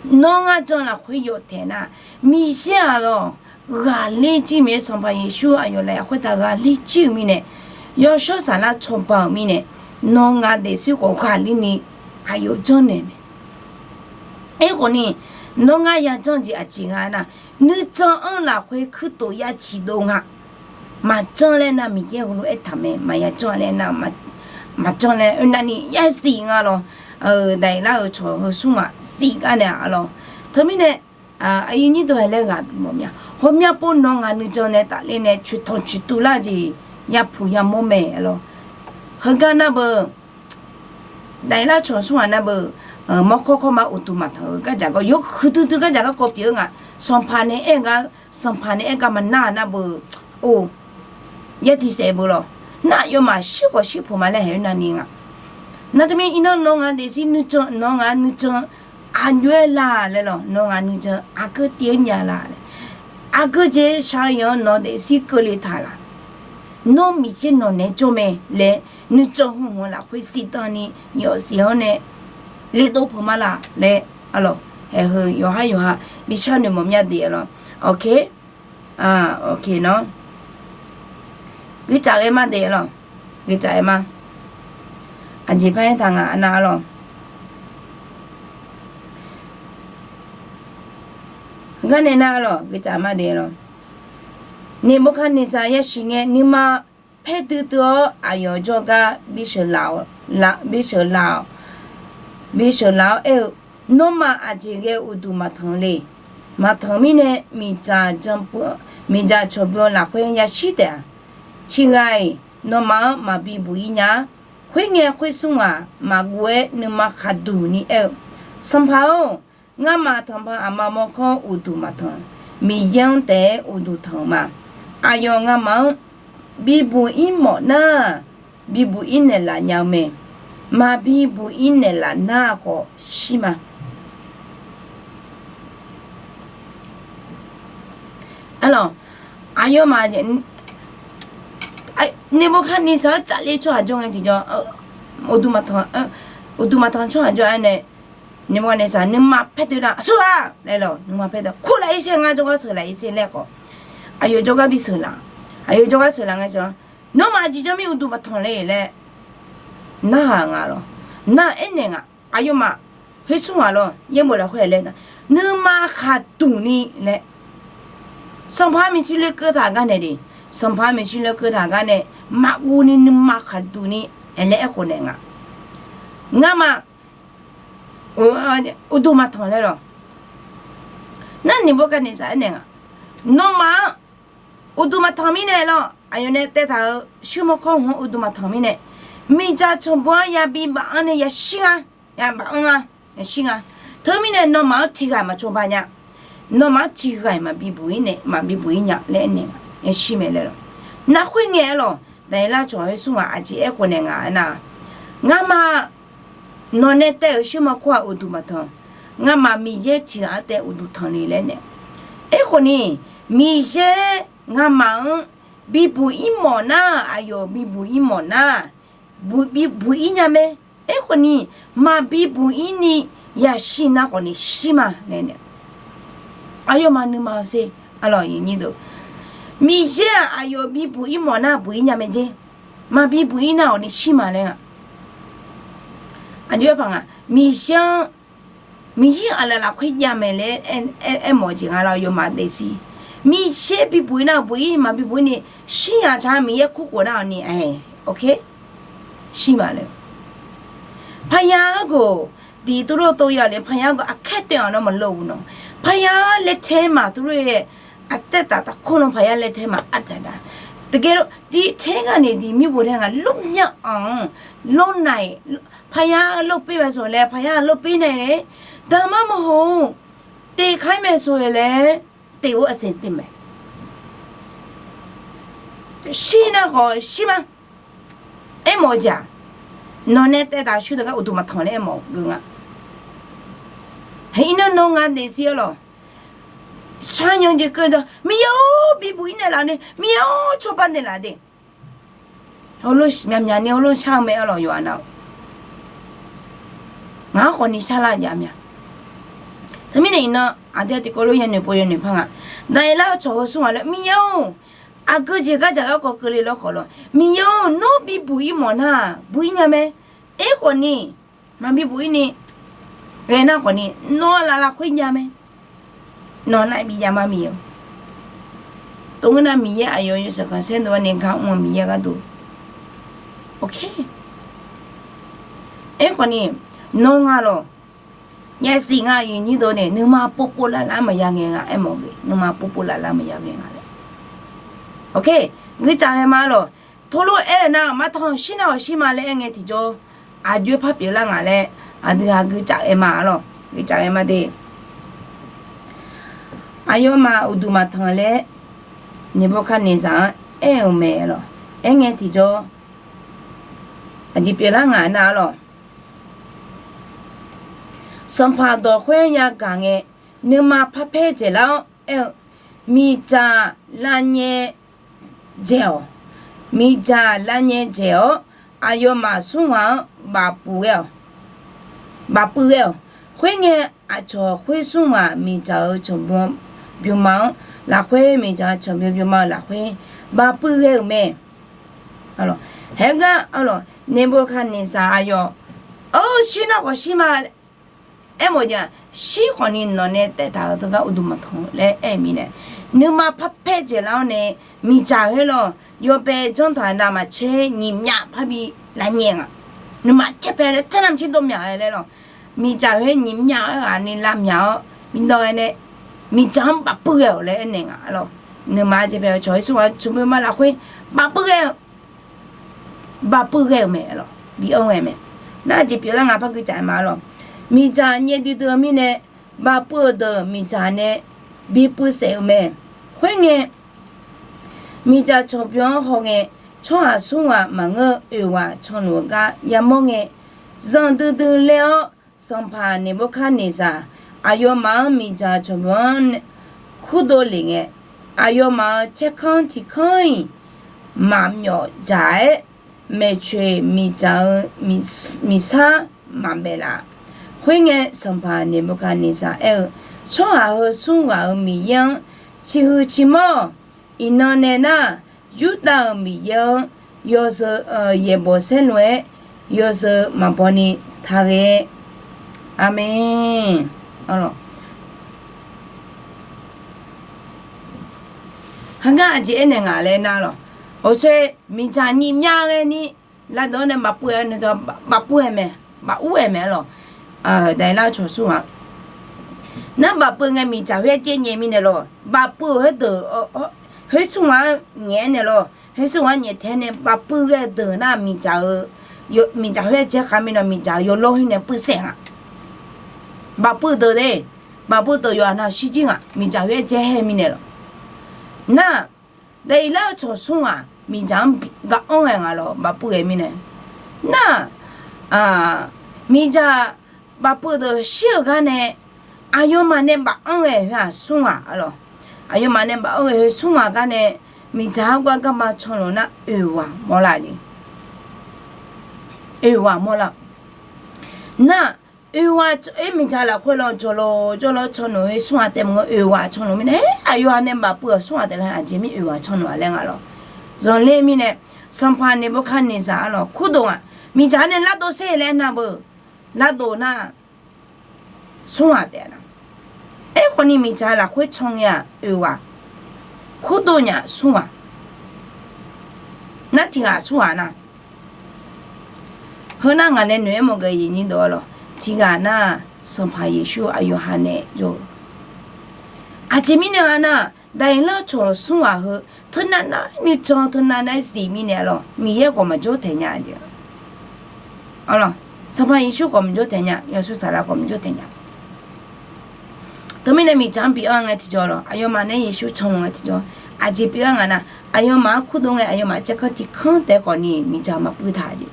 Nawr ngar jan lafkhoer yawf taeq nar, Miqyaer-aq lawr, ghaqler jir Miqyaer Sanqpaq Yeqsur aqyawf laf-aer khoertav ghaqler jir-euq mirnae, yawshawr saflar cawba-euq mirnae, nawr ngar daefzir khawf ghaqler ni aqyawf janrnaeq mae. Aerkhawfni, nawr ngar yajanr jeq aqjeq nga nar, nuijan-anr lafkhoer kuirtof ya ciqdov nga. Maqjanr laer nar Miqyaer heulof-aer taqmae, maqya janr laer nar, maqjanr laer oenavni ya zif nga lawr. Daqyeqlar-euq cawq heu smr maq zif gar nae-a lawr. Teumirnae, Aqyuif nyir deuq-aer laer ghaq bimawf mya. Hawmya pov nawq ngaq nuijan nae tafler nae coeqtanq coeqtuv lar jeq yapuq yamawr mae lawr. Heugar nar beu, daqlar cawq smr-aq nar beu, mawrkawr kawrma uqduq maqtanq-eu gardzaq gawr yawhuiq duidui gardzaq garkawv pyeuf-eu nga. Sanqpaq nae aer-eu gar, sanqpaq nae aer gar maqnar-aq nar beu, or, yatiq saef beu lawr. Nar aqyawfmaf shir khawf shir peuq ma laer haeq-aer navni nga. Nar teumirnae iqnan nawq ngaq daefzir nuijan, nawq ngaq nuijan aqjox-aer la laer lawr, nawq ngaq nuijan aqgeu tiv-aer nya la laer, aqgeu jeq shaqzanq-anr nawq daefzir keuvle taq laf. Nawr Miqyaer nawq naeq-aer jawr mae laer, nuijan hmq hmq-eu lafkhoer siqdan ni yawfsiq-anr nae ledov peuq ma laf laer, arlawq, haeq heu yawqhar yawqha bi shar noeqmawf mya de arlawq. Ok, ok nawr guiqtsaf ghae ma de arlawq, guiqtsaf ghae ma. Aqjeq par aertaq nga arnar arlawq. Heugar nae nar arlawq, guiqtsaf ma de arlawq. Neqbawkaqneqzaq yasiq ngae nuima paer duidui-awr aqyawf jawrgar bi sheuqlaf-awq, bisheuq laf-awq, bisheuq laf-awr aer-eu, Nawmaf aqjeq ghae uqduq maqtanq le. Maqtanq mirnae miqdzaq, miqdzaq cawqbymr lafkhoer yashir taef-a. Tiqghaq-iq nawmaf-anr maqbi buq-ir nya-a. Khoerngae khoersmr ghaq maqguv-aer nuima khaqduq ni aer-eu, Sanqpaq-or, ngamaf tanqpanq aqma mawrkawr uqduq maqtanq. Miqyaer-anr taef-aer uqduq tanq-euq ma. Aqyawf ngamaf-anr bibuq-ir mawf nar, bibuq-ir naeqlaf nya-eu mae. Maqbi buq-ir naeqlaf nar khawf shir ma. Arlawq, aqyawfmaf Neqbawkaqneqzaq-anr tsafler tsawrhaq jawr ngae tiqjawr, uqduq maqtanq, uqduq maqtanq tsawrhaq jawr-aer nae, Neqbawkaqneqzaq nuima paer doe nar aqsurghaq laer lawq, nuima paer doe kur laf-ir sher, ngar jawrgar sheuqlaf-ir sher laer khawf, aqyawf jawrgar bi sheuqlaf, aqyawf jawrgar sheuqlaf ngae tiqjawr, Nawmaf aqjeq jawr mir uqduq maqtanq le laer narhaq nga lawq. Nar aernaeq nga, aqyawfmaf khoersmr ghaq lawr, yaerbof lafkhoer laer nar, nuima khaqduq ni laer, Sanqpaq-anr maeqshi loekeuv taq gar nae de, Sanqpaq-anr maeqshi loekeuv taq gar nae, maqguv ni nuima khaqduq ni laer aerkhof naeq nga. Ngamaf uqduq maqtanq laer lawq. Nar Neqbawkaqneqzaq aernaeq nga, Nawmaf-anr uqduq maqtanq mirnae lawr, aqyawf nae taev taq-euq shuirmawr kawr hmq-anr uqduq maqtanq mirnae, miqdzaq cawqbymr-anr yabi baf-anr nae yashir nga, yabaf-anr nga, yashir nga. Teumirnae nawmaf-anr tiqghaq maqcawba nya. Nawmaf-anr tiqghaq-iq maqbi buq-ir nae, maqbi buq-ir nya laer aernaeq nga. Yashir mae laer lawq. Nar khoerngae aer lawq, Daqyeqlar cawq khoersmr ghaq aqjeq aerkhof naeq nga aernar, Ngamaf nawq nae taev-euq shuirmawr kawr-aq uqduq maqtanq. Ngamaf Miqyaer tiqghaq-anr taev uqduq tanq le laer nae. Aerkhawf ni, Miqyaer ngamaf-anr bibuq-ir mawf nar, aqyawf bibuq-ir mawf nar, bibuq-ir nya mae. Aerkhawf ni, maqbi buq-ir ni yashir nar khawf ni shir ma laer nae. Aqyawfmaf nuima-eu sher, Miqyaer-aq aqyawf bibuq-ir mawf nar buq-ir nya mae jer. Maqbi buq-ir nar khawf ni shir ma laer nga. Aqjox-aer paq nga, Miqyaer-anr, Miqyaer aqlaf lafkhoer jav mae laer aermawf-eu jeq nga lawr, yawfmaf daefzir. Miqyaer bibuq-ir nar buq-ir, maqbi buq-ir ni shir yaq taq-a, Miqyaer kurkhof nar-awq ni, ok, shir ma laer. Paqya argawq, diq tuvlof tov ya le, paqya argawq aqkaer taev-awq nar maqlor-eu nawr, paqya laer tae maq tuvlof-aer, aqtaev taf taf kur lan paqya laer tae maq ardaq da. Teugar diq tae nga ni diq mirbof tae nga lormyanr-anr, lornaeq, paqya lorper mae sawq laer, paqya lorper nae, daqmar maqhaw-or, teqkar mae sawq-aer laer, teq-or aqsaeq teq mae. Shir nar khawf shir ma. Aermawf-eu jeq-aq, nawq nae taev taf shuir deuq gar uqduq maqtanq laer aermawf-eu geu nga. Hae, iqnan nawr nga daefzir-awr lawq. Shaqyanq jeq keuv dawq, Miqyaer-or, bibuq-ir naeqlaf nae, Miqyaer-or, cawba naeqlaf de. Heulof myaqmyaq ni heulof shar-eu mae-awr lawq yawqha nar-awq. Ngaq-anr khawf ni sharlar jav mya. Teumirnae iqnan aqdui tiqkawv lof yanoeq pov yanoeq par nga. Daqyeqlar-eu cawq heu smr ghaq laer, Miqyaer-or, aqgeu jeq gardzaq garkawv keuvle lawr khawf lawr, Miqyaer-or, nawr bibuq-ir mawf nar buq-ir nya mae. Aerkhawf ni, maqbi buq-ir ni ghae nar khawf ni, nawr aqlaf lafkhoer jav mae. Nawq nar bi jav ma Miqyaer-or. Tov ngeur nar Miqyaer aqyawf yawshaef khanqsaer dov-aer nae gar mr-eu Miqyaer gharduq. Ok. Aerkhawf ni, nawr nga lawq. Nyaefsiq nga, iqnyir dov nae nuima povpov lavlav maqya ngae nga aermawf-eu, nuima povpov lavlav maqya ngae nga laer. Guicaf ghae ma lawq. Teulof aer-eu nar, martanq shir nar ghawqshir ma laer aer ngae tiqjawr, aqjox-aer par pyeuflar nga laer aqdui-aq guicaf ghae ma lawq. Guicaf ghae ma de. Aqyawfmaf uqduq maqtanq laer Neqbawkaqneqzaq-anr aer-euq mae lawq. Aer ngae tiqjawr, aqjeq pyeuflar nga nar lawq. Sanqpaq dawq khoer yagaq ngae, nuima parpaer dzaeqlar-awr aer-eu, miqdzaq lavnyae dzaeq-awq. Miqdzaq lavnyae dzaeq-awr, aqyawfmaf smr ghaq-anr bafpuiv ghae-awq. Bafpuiv ghae-awq. Khoerngae, aqcawq khoer smr ghaq miqdzaq-euq tsawq bymrma-anr lafkhoer, miqdzaq tsawq bymrma-eu lafkhoer bafpuiv ghae-euq mae. Haegar, Neqbawkaqneqzaq aqyawf, shir nar ghawqshir ma aermawf jeq-aq, shir khawfni nawq nae taeftaq-euq teugar uqduq maqtanq laer aer-eu mirnae, nuima parpaer dzaeqlar-awr nae, miqdzaq khoer lawq, yawbae janrtaq navmaqtser nyiq myaq parbi lavnyae nga. Nuima caerpae laer tsanr navmaqtser dov myaq-aer laer lawq. Miqdzaq khoer nyiq myaq-aer ghaq ni lavmyaq-awr bi dawv ghae nae, miqdzaq-anr bafpuiv ghae-awq laer aernaeq nga lawq. Nuima caerpae-eu cawq-aer smr ghaq tsawq bymrma lafkhoer bafpuiv ghae-eu bafpuiv ghae-euq mae lawq. Bi anr ghae mae. Nar aqjeq pyeuflar nga par guicaf ma lawq. Miqdzaq nyae duidui-eu mirnae, bafpuiv-euq deuq miqdzaq nae bipuiv saef-eu mae. Khoerngae, miqdzaq tsawq bymr-anr hawngae, tsawrhaq smr ghaq maqngeur-eu oeq ghaq canluf-eu gar yamawr ngae, zanqdui dui ler-awr, sanqpaq Neqbawrkaqneqzaq aqyawfmaf-anr miqdzaq tsawq bymr-anr kurdov lef ngae, aqyawfmaf-euq caerkanr tiqkanr-iq maqmyawf dzaq-aer, maeqtsoeq miqdzaq-eu miqsar maqbaef laf. Khoerngae, sanqpaq Neqbawrkaqneqzaq aer-eu, tsawrhaq heu smr ghaq-euq Miqyaer-anr ciqhuiq ciqmanr-awq. Iqnan nae nar, Yurdav-euq Miqyaer-anr yawzeu yaeqbawq saerlu-aer yawzeu maqbaw ni taq ghae. Aqmeq. Haqgar aqjeq aernaeq ngaq laer nar lawq, awqsae miqdzaq nyiq myav ghae ni lavdawv-anr nae bafpuiv-aer nae, bafpuiv-aer mae, bafur-aer mae lawq. Daqir lar-eu cawq smr ghaq nar bafpuiv ngae miqdzaq khoer-aer jaer nyae mirnae lawq. Bafpuiv-euq khoerdeuq, khoer smr ghaq-anr nyaef-aer nae lawq. Khoer smr ghaq-anr nyaef taef-aer nae bafpuiv ghae-eu deuq nar miqdzaq-eu, miqdzaq khoer-aer jaer khav mirnae miqdzaq-euq yawlawr khoer nae puivsaef nga. Bafpuiv deuq de, bafpuiv deuq yawqha nav shirjir ngaq, miqdzaq khoer-aer jaer haer mirnae lawq. Nar, daqir lar-eu cawq smr ghaq miqdzaq-anr bi gar anr ghae nga lawq, bafpuiv ghae mirnae. Nar, miqdzaq bafpuiv deuq shir-euq gar nae, aqyawfmaf nae baf anr ghae khoer-aq smr ghaq lawq. Aqyawfmaf nae baf anr ghae khoer smr ghaq gar nae, miqdzaq-anr gar garma canluf nar oeq ghaq mawrlar jeq. Oeq ghaq mawrlar. Nar, oeq ghaq, oer miqdzaq lafkhoer lawr jawrlawr jawrlawr canluf khoer smr ghaq taef maqngeur oeq ghaq canluf mirnae, aqyawfmaf nae bafpuiv-euq smr ghaq taef gar nae aqjeq mir oeq ghaq canluf-a laer nga lawq. Zanqler mirnae, sanqpaq Neqbawrkaqneqzaq-a lawq kurdov ngaq, miqdzaq-anr nae lardov sher laer nar beu, lardov nar smr ghaq taef nar. Aerkhawf ni miqdzaq lafkhoer can ngae-aq oeq ghaq, kurdov nya smr ghaq. Nar tiq ghaq smr ghaq nar, heu nar ngaq nae noeq-aer mawf geuf-eu iqnyir deuq-a lawq, tiq ghaq nar-aq Sanqpaq Yeqsur aqyawf ha nae jawr-eu. Aqjeq mirnae nga nar, daqir lar-eu cawq smr ghaq heu teunav nar nuijan teunav nar-aer zif mirnae-a lawq, Miqyaer khawf maqjawr taeq nya jeq. Sanqpaq Yeqsur khawf maqjawr taeq nya, Yawshawr Saflar khawf maqjawr taeq nya. Teumirnae miqdzaq-anr bi anr ngae tiqjawr lawq, aqyawfmaf nae Yeqsur canluf ngae tiqjawr, aqjeq pyeuf-aer nga nar, aqyawfmaf-anr kurdov ngae aqyawfmaf caerkanr tiqkanr taef khawf ni miqdzaq maqpuiv taq jeq.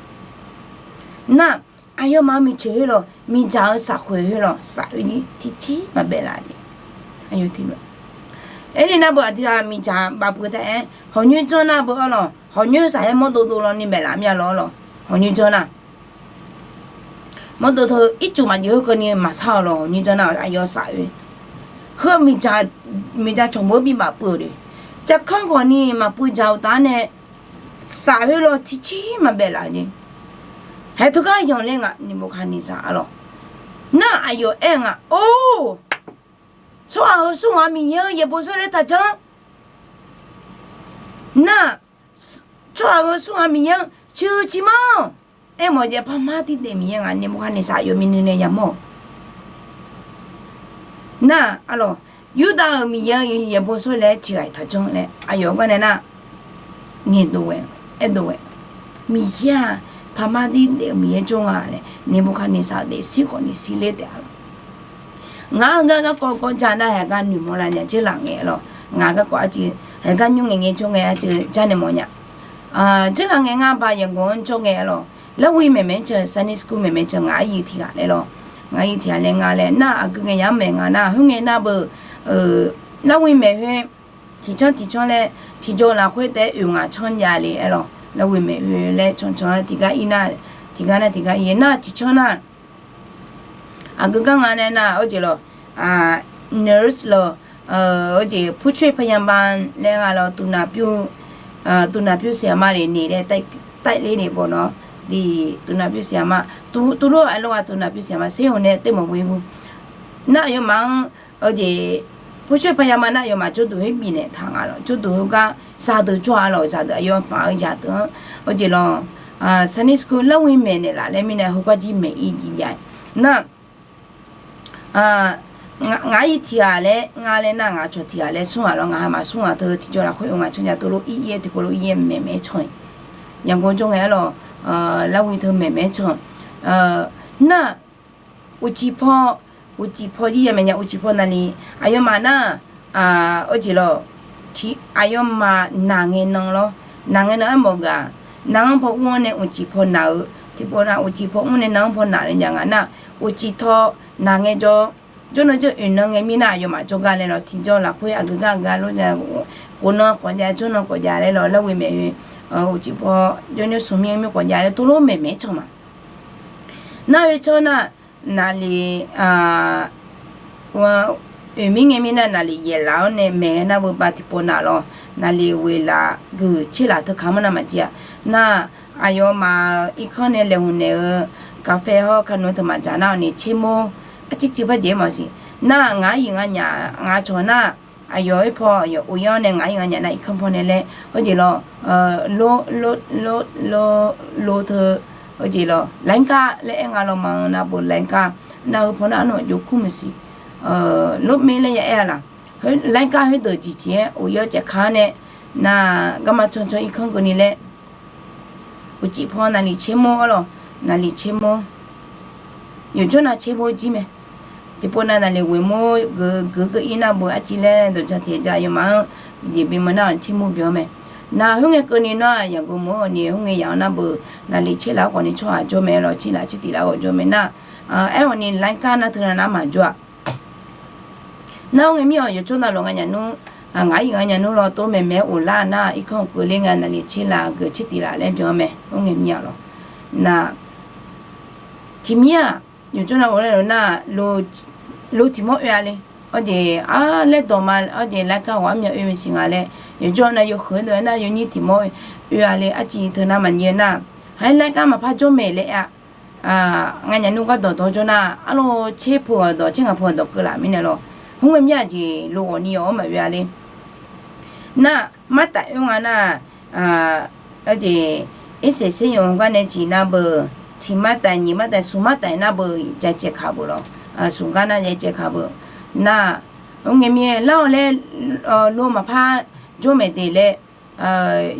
Nar, aqyawfmaf-euq miqcoeq khoer lawq, miqdzaq-euq safkhoeq khoer lawq, safkhoeq jir tiqcir maqbaef laf jeq. Aerli nar beu aqdui-aq miqdzaq bafpuiv taef-aer hawqnyoer janr nar beu-a lawq, hawqnyoer safkhoer mawrdov dov lawni baef laf mir-a lawq-a lawq, hawqnyoer janr nar. Mawrdov teu ircuf maqjeq khoerkeuvni maqsar-awq lawq, hawqnyoer janr nar aqyawf safkhoer. Heu miqdzaq, miqdzaq cawq meuq-anr bi bafpuiv-euq le. Caerkanr khawf ni maqpuiv dzaq-eu taf-aer nae safkhoer lawq tiqcir maqbaef laf jeq. Haeq teugar yanqler nga, Neqbawrkaqneqzaq-a lawq. Nar aqyawf aer-eu nga, or, tsawrhaq heu smr ghaq Miqyaer-anr yaeqbawq saerlu-aer taqjanr. Nar, tsawrhaq heu smr ghaq Miqyaer-anr ciqhuiq ciqmanr-awq. Aermawf-eu jeq parmar tirdaef Miqyaer nga, Neqbawrkaqneqzaq aqyawf myavnuiv nae yamawr-awq. Nar, arlawq, Yurdav-euq Miqyaer-anr yaeqbawq sawr laer tiq ghaq-iq taqjanr laer aqyawf-anr gar nae nar, ngaeqdov-aer, aerdov-aer, Miqyaer-aq, paqma dir daef-eu Miqyaer jawr nga laer Neqbuqkaqneqsaq-euq daefzir khawf ni shir ler taef-a lawq. Ngaq-anr gar garkawv gawr ja nar haeq gar noeqmawr lar nya, jeurlaf ngae lawq. Ngaq garkawv arciv haeq gar nymr ngae ngae jawr ngae arciv jar naeq mawf nya. Jeurlaf ngae ngar ba yaqgawq-anr jawr ngae lawq. Larwi maeqmaeq-aer can, Sunday school maeqmaeq can, ngaq aryiq tiq ghaq laer lawq. Ngaq aryiq tiq ghaq laer nga laer nar, aqgeu ngae yaq-anr maeq nga nar, khoerngae nar beu, larwi maeq khoer tiqcanr tiqcanr laer tiqjawr lafkhoer taef-aer oeq ngaq canr jav le-aer lawq. Larwi maeq khoer laer cancan-aer tiqgar ir nar, tiqgar nar tiqgar ir nar tiqcanr nar, aqgeu gar nga nae nar, arjeq lawq, nurse lawq, arjeq ผู้ช่วยพยาบาล laer nga lawq, ตูนหนาผิวเสียมา le ni laer ใต้ เล็บ ni bawq nawr, ตูนหนาผิวเสียมา tuvlof-aer lof-a, ตูนหนาผิวเสียมา ဆေးရုံ nae taef mawf bui bu. Nar aqyawfmaf-anr, arjeq ผู้ช่วยพยาบาล nar aqyawfmaf jawrduq khoer bifnaeq taq nga lawq. Jawrduq khoergar zaqdeuq jawr-a lawq, zaqdeuq aqyawfmaf-euq zaqdeuq-anr, arjeq lawq, Sunday school larwi maeqnaeq laf laer mirnae heugar jir maeq-ir jir jav-aer nar, ngaq aryiq tiq ghaq laer nga laer nar, ngaq cawq tiq ghaq laer smr ghaq lawr, ngaq ha maqsmr ghaq teu tiqjawr lafkhoer oeq ngaq canr jav tuvlof ir-ir-aer tiqkawv lof ir-aer maeqmaeq-aer can-iq. Yaqgawq jawr ngae-aer lawq, larwi teu maeqmaeq-aer can. Nar uqcif paw, uqcif paw jir ya maeq nya, uqcif paw naqli, aqyawfmaf nar, arjeq lawq, aqyawfmaf naq ngae nan lawr, naq ngae nan-aer mawf-eu ghaq, naq-anr paw ur-anr nae uqcif paw naq-eu tiqpov nar, uqcif paw mr nae naq-anr paw naq le jav nga nar, uqcif taw naq ngae jawr, jawrnan jawr oeq nan ngae mirnae aqyawfmaf jawrgar laer lawq, tiqjawr lafkhoer aqgeu gar aqgeu gar lor jav, khof nan khawf jav, jawrnan khawf jav laer lawq, larwi maeq-eu uqcif paw jawrnyoer smq mir-anr mir khawf jav laer tuvlof maeqmaeq-aer can ma. Nar oe canr nar, naqli, oeq mir ngae mirnae naqli yaeqlaf-awr nae maeq-aer nar beu ba tiqpov naq lawr, naqli ghoeqlaf geuq tserlaf teu kamq-anr nar maqjir-a. Nar aqyawfmaf-euq irkanr nae laeqhmq naeq-eu gaqfae hawr kanoeq teu maqdzaq nar-awq ni tsermor arcir cuiv par jeq-aer maqsiq. Nar ngaq aryiq nganyaf ngaq cawq nar, aqyawf-aer paw aqyawf of yar-awr nae ngaq aryiq nganyaf nar irkanr paw nae laer, arjeq lawq, lo, lo, lo, lo, lo teu, arjeq lawq, รายการ laer aer nga lawq ma-anr nar beu รายการ nar heu paw nar arnawq jov kur maeqsiq. Lormaer laer ya aer-a laq. รายการ khoerdeuq jeq jeq-aer of yar caevka-anr nae, nar garma cancan irkanr keuvni laer uqcif paw naqli tsermor-awr lawq, naqli tsermor. Yawqjawr nav tsermor jir mae. Tiqpov nav naqli ghoeqmor geuq geuq keuv ir nar beu arciv laer dawqja tiq ja aqyawfmaf-anr jeq bimeuq nar-awq tsermor byan-awr mae. Nar khoerngae keuvni nar-aq yaqgeu meuq-awr ni khoerngae yaq-awr nar beu naqli tserlaf-awr khawf ni tsawrhaq jawr mae lawq, tserlaf tsertif laf-awr jawr mae nar, aer-awq ni รายการ nar teu nav nar maqjawr-aq. Nar khoerngae mir-awq yawqjawr navluf nganyaf nmr, ngaq aryiq nganyaf nmr lawr tov maeqmaeq-aer of lar nar irkanr keuvler nga naqli tserlaf geuq tsertif laf laer byan-awr mae khoerngae mir-a lawq. Nar tiqmir-aq yawqjawr nav of lar-euq nar, lo tiq mawr oe-a le. Arjeq ar laer dawq ma, arjeq รายการ ghawq armyan oe-eu siq nga laer yawqjawr nav yawhuiq-aer dov-aer nar yawnyir tiq mawr oe-a le arciv teu nar maqnyir-eu nar, haq-aer รายการ maqpar jawr maeq laer aer-a. Nganyaf nmr gardawq dawq jawr nar arlawr tser peuq-awq dawq tser ngaq peuq-awq dawq keuvlaf mirnae lawq. Khoerngae mir-aq jeq lo ghawq ni-awr maqoe-a le. Nar martaf oer nga nar, arjeq irseq ser yawq gar nae ciq nar beu, tiq martaf nyiq martaf smq martaf nar beu jacaevkaq beu lawq. Smq gar nar jacaevkaq beu. Nar khoerngae mir-aer lar-awq laer, lo maqpar jawr maeq de laer,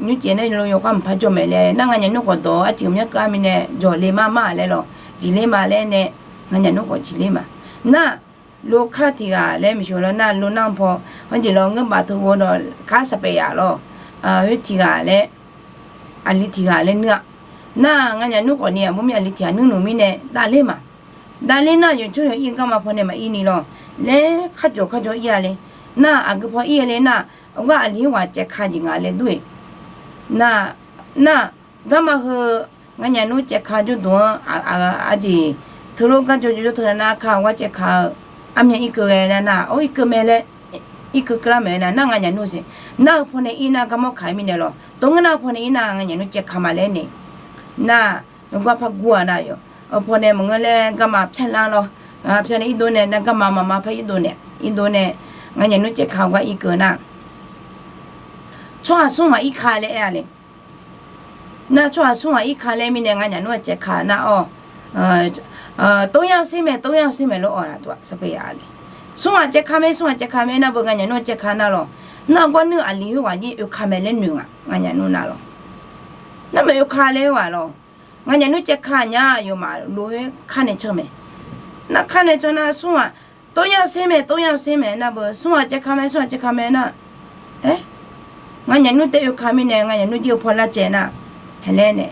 nymrcaev nae lo yawkhav maqpar jawr maeq laer nar nganyaf nmr khawf dawq arciq myanr keuv-a mirnae jawq le mar mar laer lawq, jiqler ma laer nae nganyaf nmr khawf jiqler ma. Nar lokar tiq ghaq laer miqsheuq lawr nar lo nar paw, hawjeq lawr ngeur baf teu ghoe-awr dawq kar saqpaef yaf lawr, khoer tiq ghaq laer, aqli tiq ghaq laer nuir-a. Nar nganyaf nmr khawf ni aqbur mir aqli tiq ghaq nuir nmr mirnae davler ma. Davler nar yawqjawr yawq ir-eu garma paw nae maqir ni lawr, laer kharjawq kharjawq ir-a le. Nar aqgeu paw ir-a le nar, awgar aqli-anr ghaq caevka jeq nga laer dur-eq. Nar, nar, garma heu nganyaf nmr caevka jawrduq-anr, arjeq teulof gar jawr jawr jawr teu nar ka awgar caevka-eu armyan irkeuv ghae nar nar or irkeuv mae laer, irkeuv keuvlar maeq-aer nar nar nganyaf nmr siq. Nar-eu paw nae ir nar garmawr kaq-aer mirnae lawr, tawv ngeur nar-eu paw nae ir nar nganyaf nmr caevka ma laer nae. Nar yawgar par gur-a nar yawq, paw nae maqngeur laer garma pyar lar lawr, pyar nae irdov nae nar garma maqma par irdov nae, irdov nae nganyaf nmr caevka-eu gar irkeuv nar tsawrhaq smr ghaq irka laer aer-a le. Nar tsawrhaq smr ghaq irka laer mirnae nganyaf nmr-aq caevka nar-awr, tov yar-eu ser mae, tov yar-eu ser mae lor-awq laf dov-a saqpaef yaf-a le. Smr ghaq caevka mae, smr ghaq caevka mae nar beu, nganyaf nmr caevka nar lawq. Nar gawr nuir aqli khoerghaq jir oeka mae laer noeq nga, nganyaf nmr nar lawq. Nar maeq oeka laer-eu ghaq lawq. Nganyaf nmr caevka nya yawmaf lof-aer kar nae can mae. Nar kar nae can nar smr ghaq, tov yar-eu ser mae, tov yar-eu ser mae nar beu, smr ghaq caevka mae, smr ghaq caevka mae nar, aer, nganyaf nmr taef oeka mirnae nganyaf nmr jir-eu paw lar caev nar, haeq laer nae,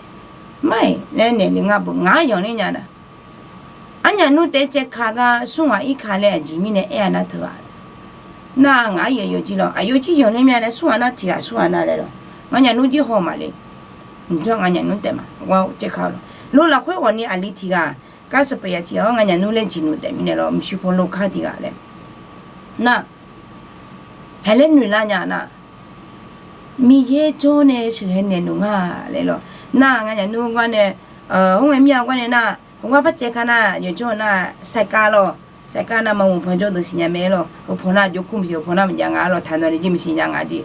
mar-iq laer naeq le ngar beu, ngaq-anr yanq ler nya nar. Arnyaf nmr taef-aer caevka gar smr ghaq irka laer aqjeq mirnae aer-a nar teu-aq, nar ngaq-anr yaeq yawjir lawr, aqyawf jir yanq ler mir-a laer smr ghaq nar tiq ghaq smr ghaq nar laer lawq. Nganyaf nmr jir haw maqle. Mqjawr nganyaf nmr taef ma, ghar caevka-eu lawq. Lo lafkhoer ghawqni aqli tiq ghaq, gar saqpaq yaf tiq ghaq-awr nganyaf nmr laer jeq noeq taef mirnae lawr, mqshuir paw lo kar tiq ghaq laer. Nar, haeq laer noeq lar nya nar, Miqyaer jawr nae sheuqghae naeq noeq nga laer lawq. Nar nganyaf nmr gar nae, hawr ngae mir-a gar nae nar, heugar par caevka nar yawqjawr nar, saeqkav lawq. Saeqkav nar maqmuiq paw jawr deuq siqnya mae-aer lawq. Heupaw nar jawrkur maqsiq, heupaw nar maqjav nga lawq, taqnawv ni jir maqsiq nya nga jeq.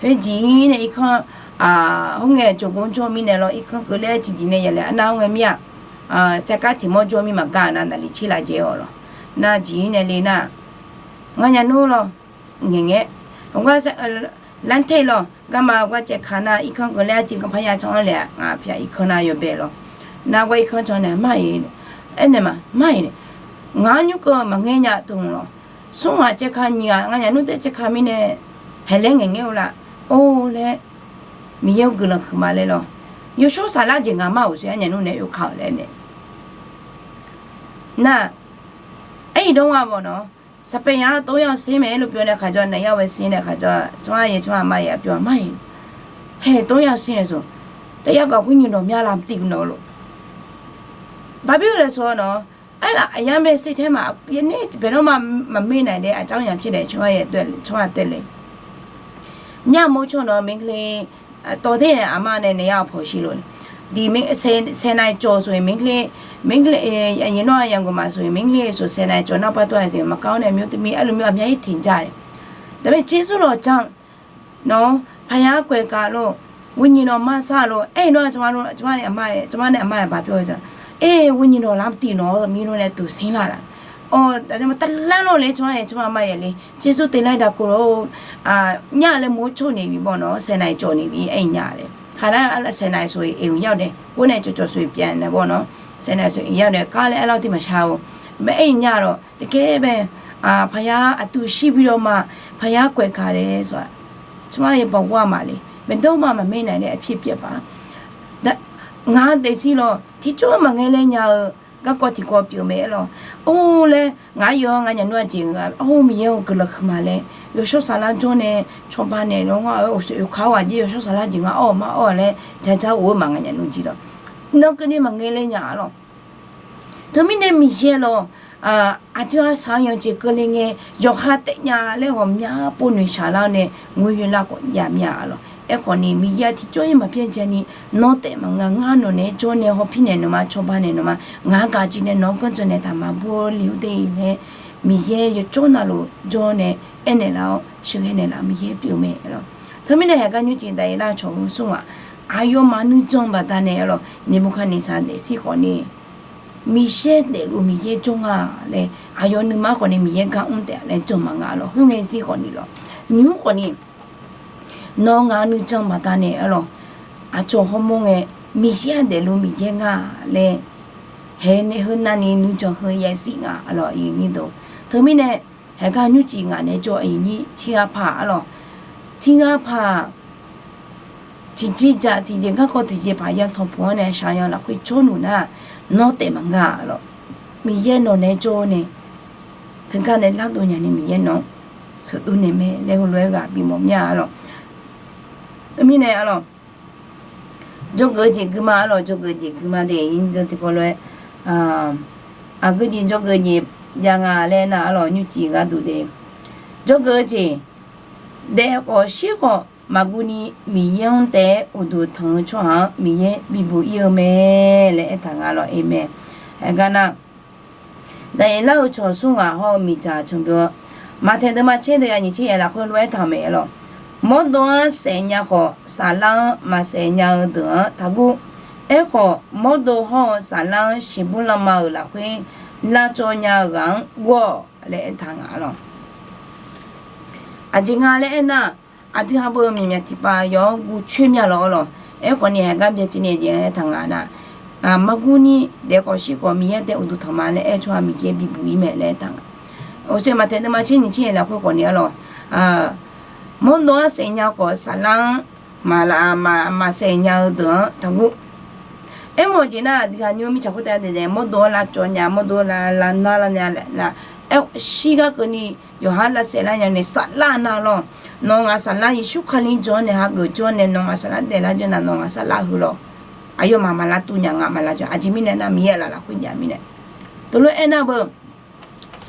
Khoerjeq-ir nae irkanr, hawr ngae jawqgawr jawr mirnae lawr, irkanr keuvle-aer tiqjeq nae yaf laer arnav hawr ngae mir-a. Saeqkav tiq mawr jawr mir maqgar nar naqli tser laf jae-awq lawq. Nar jeq-ir nae le nar, nganyaf nmr lawq, ngaeq ngae, heugar lanr ter lawq, garma gar caevka nar irkanr keuvle-aer tiqkanr parya can-anr le-a, ngaq pyaq irkanr nar yawbae lawq. Nar gar irkanr can nae mar-iq, aernaeq ma mar-iq, ngaq-anr nymr keuv maqngaer nya teu lawq. Smr ghaq caevka nyiq ghaq nganyaf nmr taef caevka mirnae, haeq laer ngaeq ngaer-eu la, or laer, Miqyaer-eu guiqlanq huiqma laer lawq. Yawshawr saflar jeq ngaq mar-euq sher arnyaf nmr nae oeka-euq laer nae. Nar, aer-iq dawr nga bawq nawq, saqpaeq yaq-anr tov yar-eu ser mae-aer luf pyeuf nae khaqjawr, naeq yar-eu ser nae khaqjawr, tsawrhaq yaeq tsawrhaq ma yaeq pyeuf-a mar-iq, haeq tov yar-eu ser nae sawq, taef yar gaq khoer nyiq nawq mya lamq tiv nawq lof. Baqbir-eu laeqsawq nawq, aerlaf aqyar mae ser taer ma, yaner tiqpaeq nawr ma, maqmaer naeq daef aqcar-anr nya pyaer daef tsawrhaq tae le. Nyar mawr cawr nawq maqngeur le, tawv ter nae aqma nae naeq yar-eu pawq shir lof le. Diq, saeqnaeq cawq soq-iq maqngeur le, maqngeur le, aqnyir nawr-aq yaqguq maf soq-iq maqngeur le, soq saeqnaeq cawq nar par tawr-a siq maqkar-awr nae maqngeur teu mir arluf mir aqmya-ir teq jar le. Teumirnae Jeqsur lawqjamq nawq-anr paqya-anr khaeq gaq lof, ghoer nyiq nawq mar sar lof, aer-iq nawr-aq tsawrmar nae aqma-aq baq pyawr-eu, aer, ghoer nyiq nawq lamq tiv nawq-awr mir lof nae tuq ser lar laf. Awq, tavlar lawr le tsawrmar-aer tsawrmar ma yaeq le, Jeqsur teular-aer daqkov lor. Nyar laer mawr cawr naeq bi bawq nawq, saeqnaeq cawq naeq bi aer-iq nya le. Khaqnae saeqnaeq soq-iq eq-euq yar-eu dae, gor nae cawqcawq soq-iq pyaeq nae bawq nawq, saeqnaeq soq-iq eq yar-eu dae kar laer aerlar-eu tiq maqshar-or. Bae aer-iq nya lawq, teugar bae, paqya aqtuv shir bi lawr ma, paqya khaeq gaq le sawq-a. Tsawrmar-aer bawq ghar maqle, maeqdawr ma maqmaer naeq le aqpir pyaeq paq. Ngaq-anr daefzir lawq, tiqjawr maqngae laer nya-eu garkawv tiqkawv pyeuf mae-aer lawq. Or laer ngaq-anr yawr-awr nganyaf nmr-a jeq-a, or Miqyaer-eu guiqlanq huiqma laer yawshawr saflar jawr nae cawba naeq lawr ngar-eu oeq ka-awr ghaq jir yawshawr saflar jeq ngar awr-eu ma awr-a laer jajar of-eu ma nganyaf nmr jir lawq. Nawr keuvni maqngae laer nya-a lawq. Teumirnae Miqyaer lawq, aqdui-aq saq-eu yanqjeq keuvle ngae, yawqha taef nya laer ghawqmya pov noeqshaq lar-awr nae ngoer yoe lar khawf jav mir-a lawq. Aerkhawf ni Miqyaer-aq tiqjawr-ir maqbyaerdzae ni, nawr taef maqnga, ngar nawq naeq-aer jawr nae hawpir naeq nawqma cawba naeq nawqma, ngaq-anr gaq jir nae nawq-anr ganrdzaq naeq taq maqbur-eu le-awr de laer, Miqyaer yawjawr navluf jawr nae aernaeq laf-awr sheuqghae naeq laf-eu Miqyaer pyeuf mae-a lawq. Teumirnae haeq gar nymrcif daqyeq lar cawq-eu smr ghaq, aqyawfmaf nuijan baqdanae-a lawq, Neqbuqkaqneqsaq daefzir khawf ni, Miqyaer daefluf Miqyaer jawr nga laer, aqyawf nuima khawf ni Miqyaer gar mr taef laer jan maqnga lawq. Khoerngae zir khawf ni lawq, nymq-mr khawf ni, nawq-eu ngaq-eu nuijan baqdanae-a lawq, aqcawq hawmawr ngae, Miqyaer-aq daefluf Miqyaer nga laer, haeq nae heu navni nuijan heu ya zir nga-a lawq. Teumirnae haeq gar nymrcif ngaq naeq-aer jawr-eu aqyuif nyir tirghar paq-a lawq, tirghar paq tiqjeq jaq tiqjeq garkawv tiqjeq paq ya tanqpuq-anr nae shaqyan lafkhoer jawrluf nar, nawr taef maqnga-a lawq. Miqyaer nawq naeq-aer jawr-awr nae, teugar nae lardov nya ni Miqyaer nawq-anr sheuqdov naeq mae laer heulof-aer ghaq bimawf mir-a lawq. Teumirnae-a lawq, jawrgeuf-eu jeq guima-a lawq, jawrgeuf-eu jeq guima de, tiqkawv lof-aer, aqgeu jeq jawrgeuf-eu jeq jav nga laer nar-a lawq, nymrcif gharduq de. Jawrgeuf-eu jeq, daef khawf shir khawf maqguv ni Miqyaer-anr taef-aer uqduq tanq-eu tsawrhaq-anr Miqyaer bibuq ir-eu mae laer aertaq nga lawq. Aqmeq. Haeq gar nar, daqyeq lar-eu cawq smr ghaq hawr-eu miqdzaq canbyov-a, maqtaeq deuvma tser deuv ya nyiq tser yaeq lafkhoer lof-aer taq-euq mae-a lawq. Mawrdo-anr saef nya khawf, saflar-anr maqsaef nya-eu deuq-anr taqguv. Aerkhawf, mawrdo hawr-eu saflar-anr shiqbur lanma-euq lafkhoer lavcawv nya-eu ghaq-anr guv-awq. laer aertaq nga arlawq. Aqjeq nga laer aernar, aqdui ha beu miqmyaq tiqpav yawr guv coer mya lawq arlawq. Aerkhawf ni haeqgar byacaevni jeq aertaq nga nar, margurni daef khawf shir khawf Miqyaer taef uqduq tanq ma laer aer-eu tsawrhaq Miqyaer bibuq-ir mae laer aertaq nga. Oqseq maqtaeq deuvma tser nyiq tser yaeq lafkhoer khawf ni arlawq, mawrdov-anr saef nya khawf saflar-anr maqsaef nya-eu deuq-anr taqguv. Aermawf-eu jeq nar, aqdui ha nymr mirtsaq khoertav daef daef mawrdov-anr lavcawv nya, mawrdov-anr lav nar lar nya, aer shirgar keuvni yawqha lavsaef lar nya nae saflar nar lawq. Nawq ngaq saflar Yeqsur Kali jan-anr nae hageuf jan-anr nae nawq ngaq saflar daeflar janr nar nawq ngaq saflar heu lawq. Aqyawfmaf maqlar tuv nya nga maqlar jan. Aqjeq mirnae nar Miqyaer aqlaf lafkhoer jav mirnae. Teulof-aer aernar beu,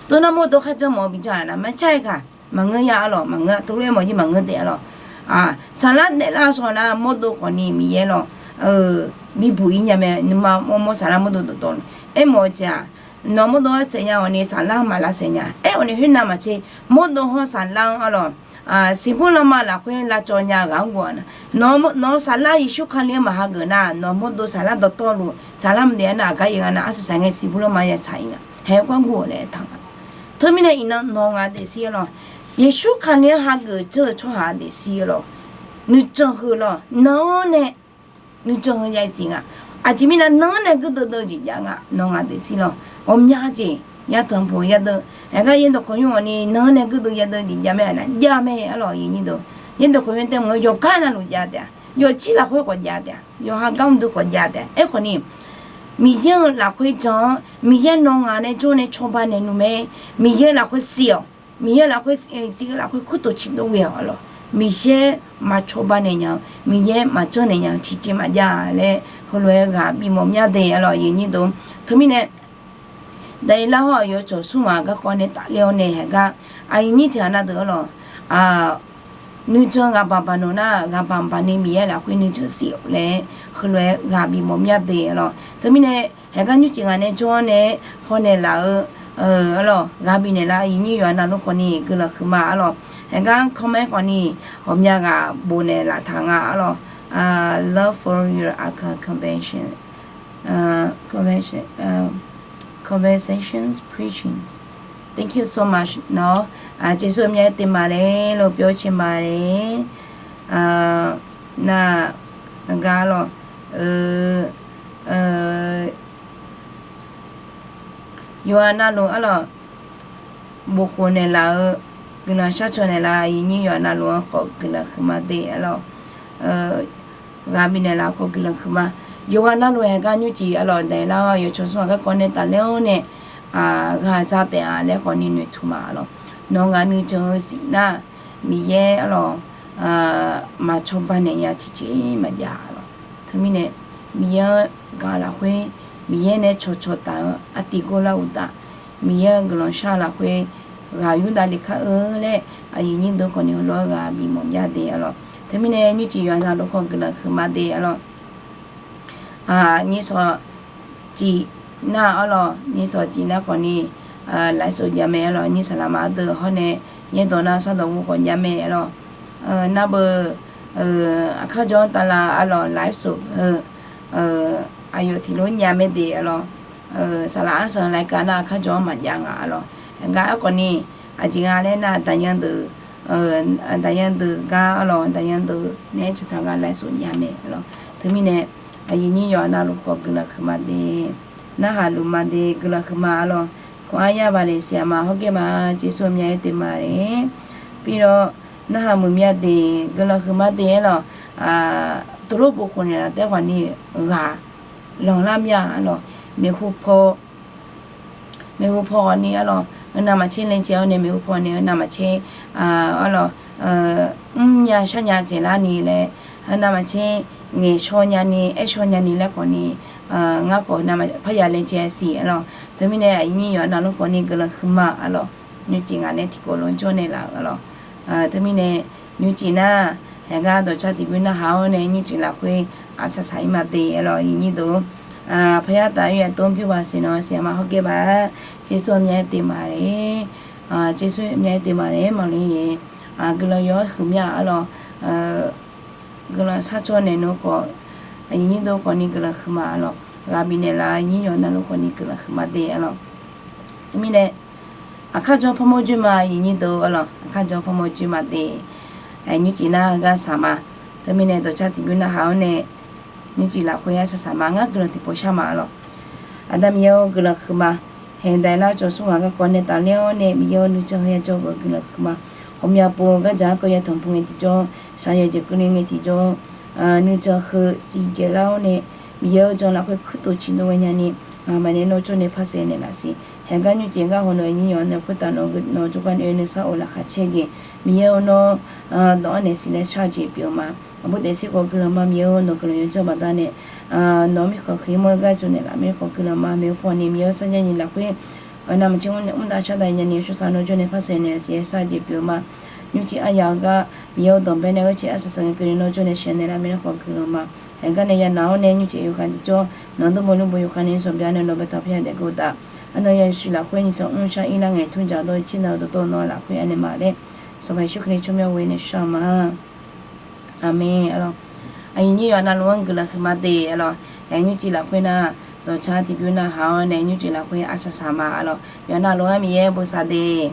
teunar mawrdov kharjan mawf-eu bijan-aq nar marcar-aer kaq maqngeur ya arlawq, maqngeur teulof-aer mawf jir maqngeur taef arlawq. Saflar daeflar shawr nar mawrdov khawf ni Miqyaer lawq bibuq-ir nya mae. Nuima mawrmawr saflar mawrdov dawqtawvluf aermawf-eu jeq-aq, nawq mawrdov-anr saef nya khawf ni saflar-anr maqlar saef nya. Aerkhawf ni khoernav maqtser mawrdov hawr saflar-anr arlawq, siqbur lanma lafkhoer lavcawv nya ghaq-anr guv-aq nar, nawq-eu saflar Yeqsur Kali-anr maqhageuf nar nawq mawrdov saflar dawqtawvluf saflar mqdaef-aer nar aqgar yaef nga nar arsaq saq ngae siqbur lanma ya saq-ir nga. Haeq gar guv-awq laer aertaq nga. Teumirnae iqnan nawq ngaq daefzir arlawq, Yeqsur Kali-anr hageuf dzeur-eu tsawrhaq daefzir arlawq, nuijan heu lawq nan-anr nae nuijan heu ya-ir siq nga. Aqjeq mirnae nan-anr nae guirdeuv deuv jeq jav nga nawq ngaq daefzir lawq. Ghawqmya jeq yatanq puq yadeuv, haeqgar yaerdawq khawqnymr-awq ni nan-anr nae guirdeuv yadeuv jeq jav mae-aq nar jav mae arlawq. Yaerdawq khawqnymr taef maqngeur yawqgar navluf jav taef-a, yawqjir lafkhoer khawf jav taef-a, yawqha gar mr dui khawf jav taef-a. Aerkhawf ni Miqyaer-euq lafkhoer jan-awr Miqyaer nawq ngaq nae jawr nae cawba naeq nmr mae. Miqyaer lafkhoer siq-awq. Miqyaer lafkhoer siq-eu lafkhoer kurtof ciqdov ghae-awq arlawq. Miqyaer maqcawba naeq nya-eu, Miqyaer maqjanr naeq nya-eu tiqjeq maqjav laer heulof-aer ghaq bifmawf mya de arlawq. Aqyuif nyir deuq, teumirnae daqir lar hawr-aq yawcawq smr maq garkawv nae tafler-awr nae haeqgar aqyuif nyir tiq ghaq na deuq arlawq, nuijan ghaq baq baq nawq nar ghaq baq baq ni Miqyaer lafkhoer nuijan siq-awq laer heulof-aer ghaq bifmawf mya de arlawq. Teumirnae haeqgar nymrcif ngaq nae jawr-awr nae hawnaeq laf-eu arlawq ghaq bifnaeq lar aqyuif nyir yawqha navluf khawf ni guiqlanq huiqma arlawq. Haeqgar comment khawf ni ghawqmya ghaq bofnaeq laftaq nga arlawq. Love for your conversation, conversation, conversations preachings. Thank you so much nawr, jeqsur myav-aer teq maqle, lov pyawr cae maqle. Nar, gar lawq, yawqha navluf arlawq, bofkhof naeqlaf-eu guiqlanq sharcaw naeqlaf aqyuif nyir yawqha navluf-anr khawf guiqlanq huiqma de arlawq. Ghaq bifnaeq laf khawf guiqlanq huiqma. Yawqghaq navluf haeqgar nymrcif arlawq daqlar-awr yawcawq smr maq garkawv nae tafler-awr nae ghaq za taef-a laer khawf ni noeqtmq ma arlawq. Nawq ngaq nuijan-eu siq nar Miqyaer arlawq maqcawba naeq nya tiqjeq maqjav arlawq. Teumirnae Miqyaer-anr gaq lafkhoer Miqyaer nae cawqcawq taf-eu artiv gor lar uqtaf Miqyaer-euq guiqlanq shar lafkhoer ghaq yurdav le kar-eu laer aqyuif nyir deuq khawf ni heulof-aer ghaq bifmawf mya de arlawq. Teumirnae nymrcif yawqha navluf khawf guiqlanq huiqma de arlawq. Nyir sawq cif nar arlawq, nyir sawq cif nar khawf ni lafsawq jav mae arlawq. Nyir saqlaqma ardeuv hawr nae yaerdawq nar sardawq ghoe khawf jav mae arlawq. Nar beu aqkar jawr-anr tavlav arlawq lafsawq heu aqyawf tiqlof nya mae de arlawq. Saqlaq arsaq-eu laika nar aqkar jawr-anr maqjav nga arlawq. Haeqgar aerkhawf ni aqjeq nga laer nar daqyan deuq, daqyan deuq gar arlawq, daqyan deuq naeq-aer cawqtaq gar lafsawq nya mae arlawq. Teumirnae aqyuif nyir yawqha navluf khawf guiqlanq huiqma de, narhaq lufma de guiqlanq huiqma arlawq. ขออนุญาตบาดเจ็บเสียมา ฮอกเก็ตมา ကျေးဇူးအများကြီးတင်ပါတယ်. ပြီးတော့ narhaq muiq mya de guiqlanq huiqma de arlawq. Teulof bofkhof naeqlaf taef khawf ni ghaq lanqlar mya arlawq. Maeqhu paw, maeqhu paw khawf ni arlawq, heu navmaqtser laejae-awr nae maeqhu paw nae heu navmaqtser arlawq, mrnya sharnya dzaeqlar ni laer, heu navmaqtser ngaeqshaw nyani aershaw nyani laer khawf ni, ngar khawf heu navmaqtser parya laejae siq arlawq. Teumirnae aqyuif nyir yawqha navluf khawf ni guiqlanq huiqma arlawq. Nymrcif ngaq nae tiqkawv lof-anr jawr naeqlaf-euq arlawq. Teumirnae nymrcif nar, haeqgar dawqcar tiqbymr narhaq-awr nae nymrcif lafkhoer aqsaq saq-ir ma de arlawq. Aqyuif nyir deuq, พยาตาเวียดต้นผิวพรรณสีนวล เสียมา ฮอกเก็ตมา ကျေးဇူးအများကြီးတင်ပါတယ်. ကျေးဇူးအများကြီးတင်ပါတယ် မောင်လေးရေ. Guiqlanq yawqha huiqmya arlawq. Guiqlanq sharcaw naeq nmr khawf, aqyuif nyir deuq khawf ni guiqlanq huiqma arlawq. Ghaq bifnaeq laf nyir yawqha navluf khawf ni guiqlanq huiqma de arlawq. Teumirnae Aqkar jawr parmawr joer ma, iqnyir deuq-awr lawq, aqkar jawr parmawr joer ma de. Nymrcif nar gar saq ma. Teumirnae dawqcar tiqbymr narhaq-awr nae, nymrcif lafkhoer arsaq saq ma. Ngar guiqlanq tiqpov shar ma-a lawq. Aqda Miqyaer-or, guiqlanq huiqma. Haeq daqlar cawq smr ghaq garkawv nae tafler-awr nae, Miqyaer-or, nuican heu ya jawr-eu guiqlanq huiqma. Ghawqmya pov-eu gardzaq-anr keuv ya tanqpuq ngae tiqjawr, shaqyaeq jeq keuvni ngae tiqjawr, nuican heu siqdzaeq lar-awr nae, Miqyaer-or, jan lafkhoer kuirtof ciqdov ghae nyani, ngaqmaf nae nawr jawr nae par saev naeqlaf siq. Haeq gar nymrcif gar haw nawq-eu nyir yawq-anr nae khoertav nawq-eu jawrgar nae oe nuisar of laqkhaq caer jeq, Miqyaer-or, nawr dawq-anr naeq siq laer shar-eu jeq pyeuf-eu ma. Aqbur daefzir khawf guiqlanq ma, Miqyaer-or, nawq guiqlanq yawdzanr baqda nae, nawq-eu mirkhanq khmr-eu gar zmq naeqlaf mir khawf guiqlanq ma. Maeqhu paw ni Miqyaer-or, sarjax nyiq lafkhoer navmaqtser mr dav shar dav nyani, yawshawr saq nawr jawr nae par saev naeqlaf siq-aer shar-eu jeq pyeuf-eu ma. Nymrcif aryaq-eu gar Miqyaer-or, dawqbae nae ghaer caer arsaq saq ngae keuvni nawr jawr nae sheuq naeqlaf mir-aer khawf guiqlanq ma. Haeq gar nae ya naq-awr nae nymrcif yawkhav tiqjawr, nawq-anr dawrmawr lmrbo yawkhav nae zanqbya nae nawq bae taq pyav daef geuv taf. Arnan yasiq lafkhoer nyiq tsawq mr shar ir lar ngae tmr jaq dawr-eu tser nav-eu dawqtawvluf nawr lafkhoer anaeq ma laer, Sanqpaq Yeqsur Kali tsawrmyanr ghoe nae shar-eu ma. Aqmeq. Aqyuif nyir yawqha navluf-anr guiqlanq huiqma de-a lawq. Haeq nymrcif lafkhoer nar, dawqcar tiqbymr narhaq-awr nae nymrcif lafkhoer arsaq saq ma-a lawq. Yawqha navluf-anr Miqyaer bosav de.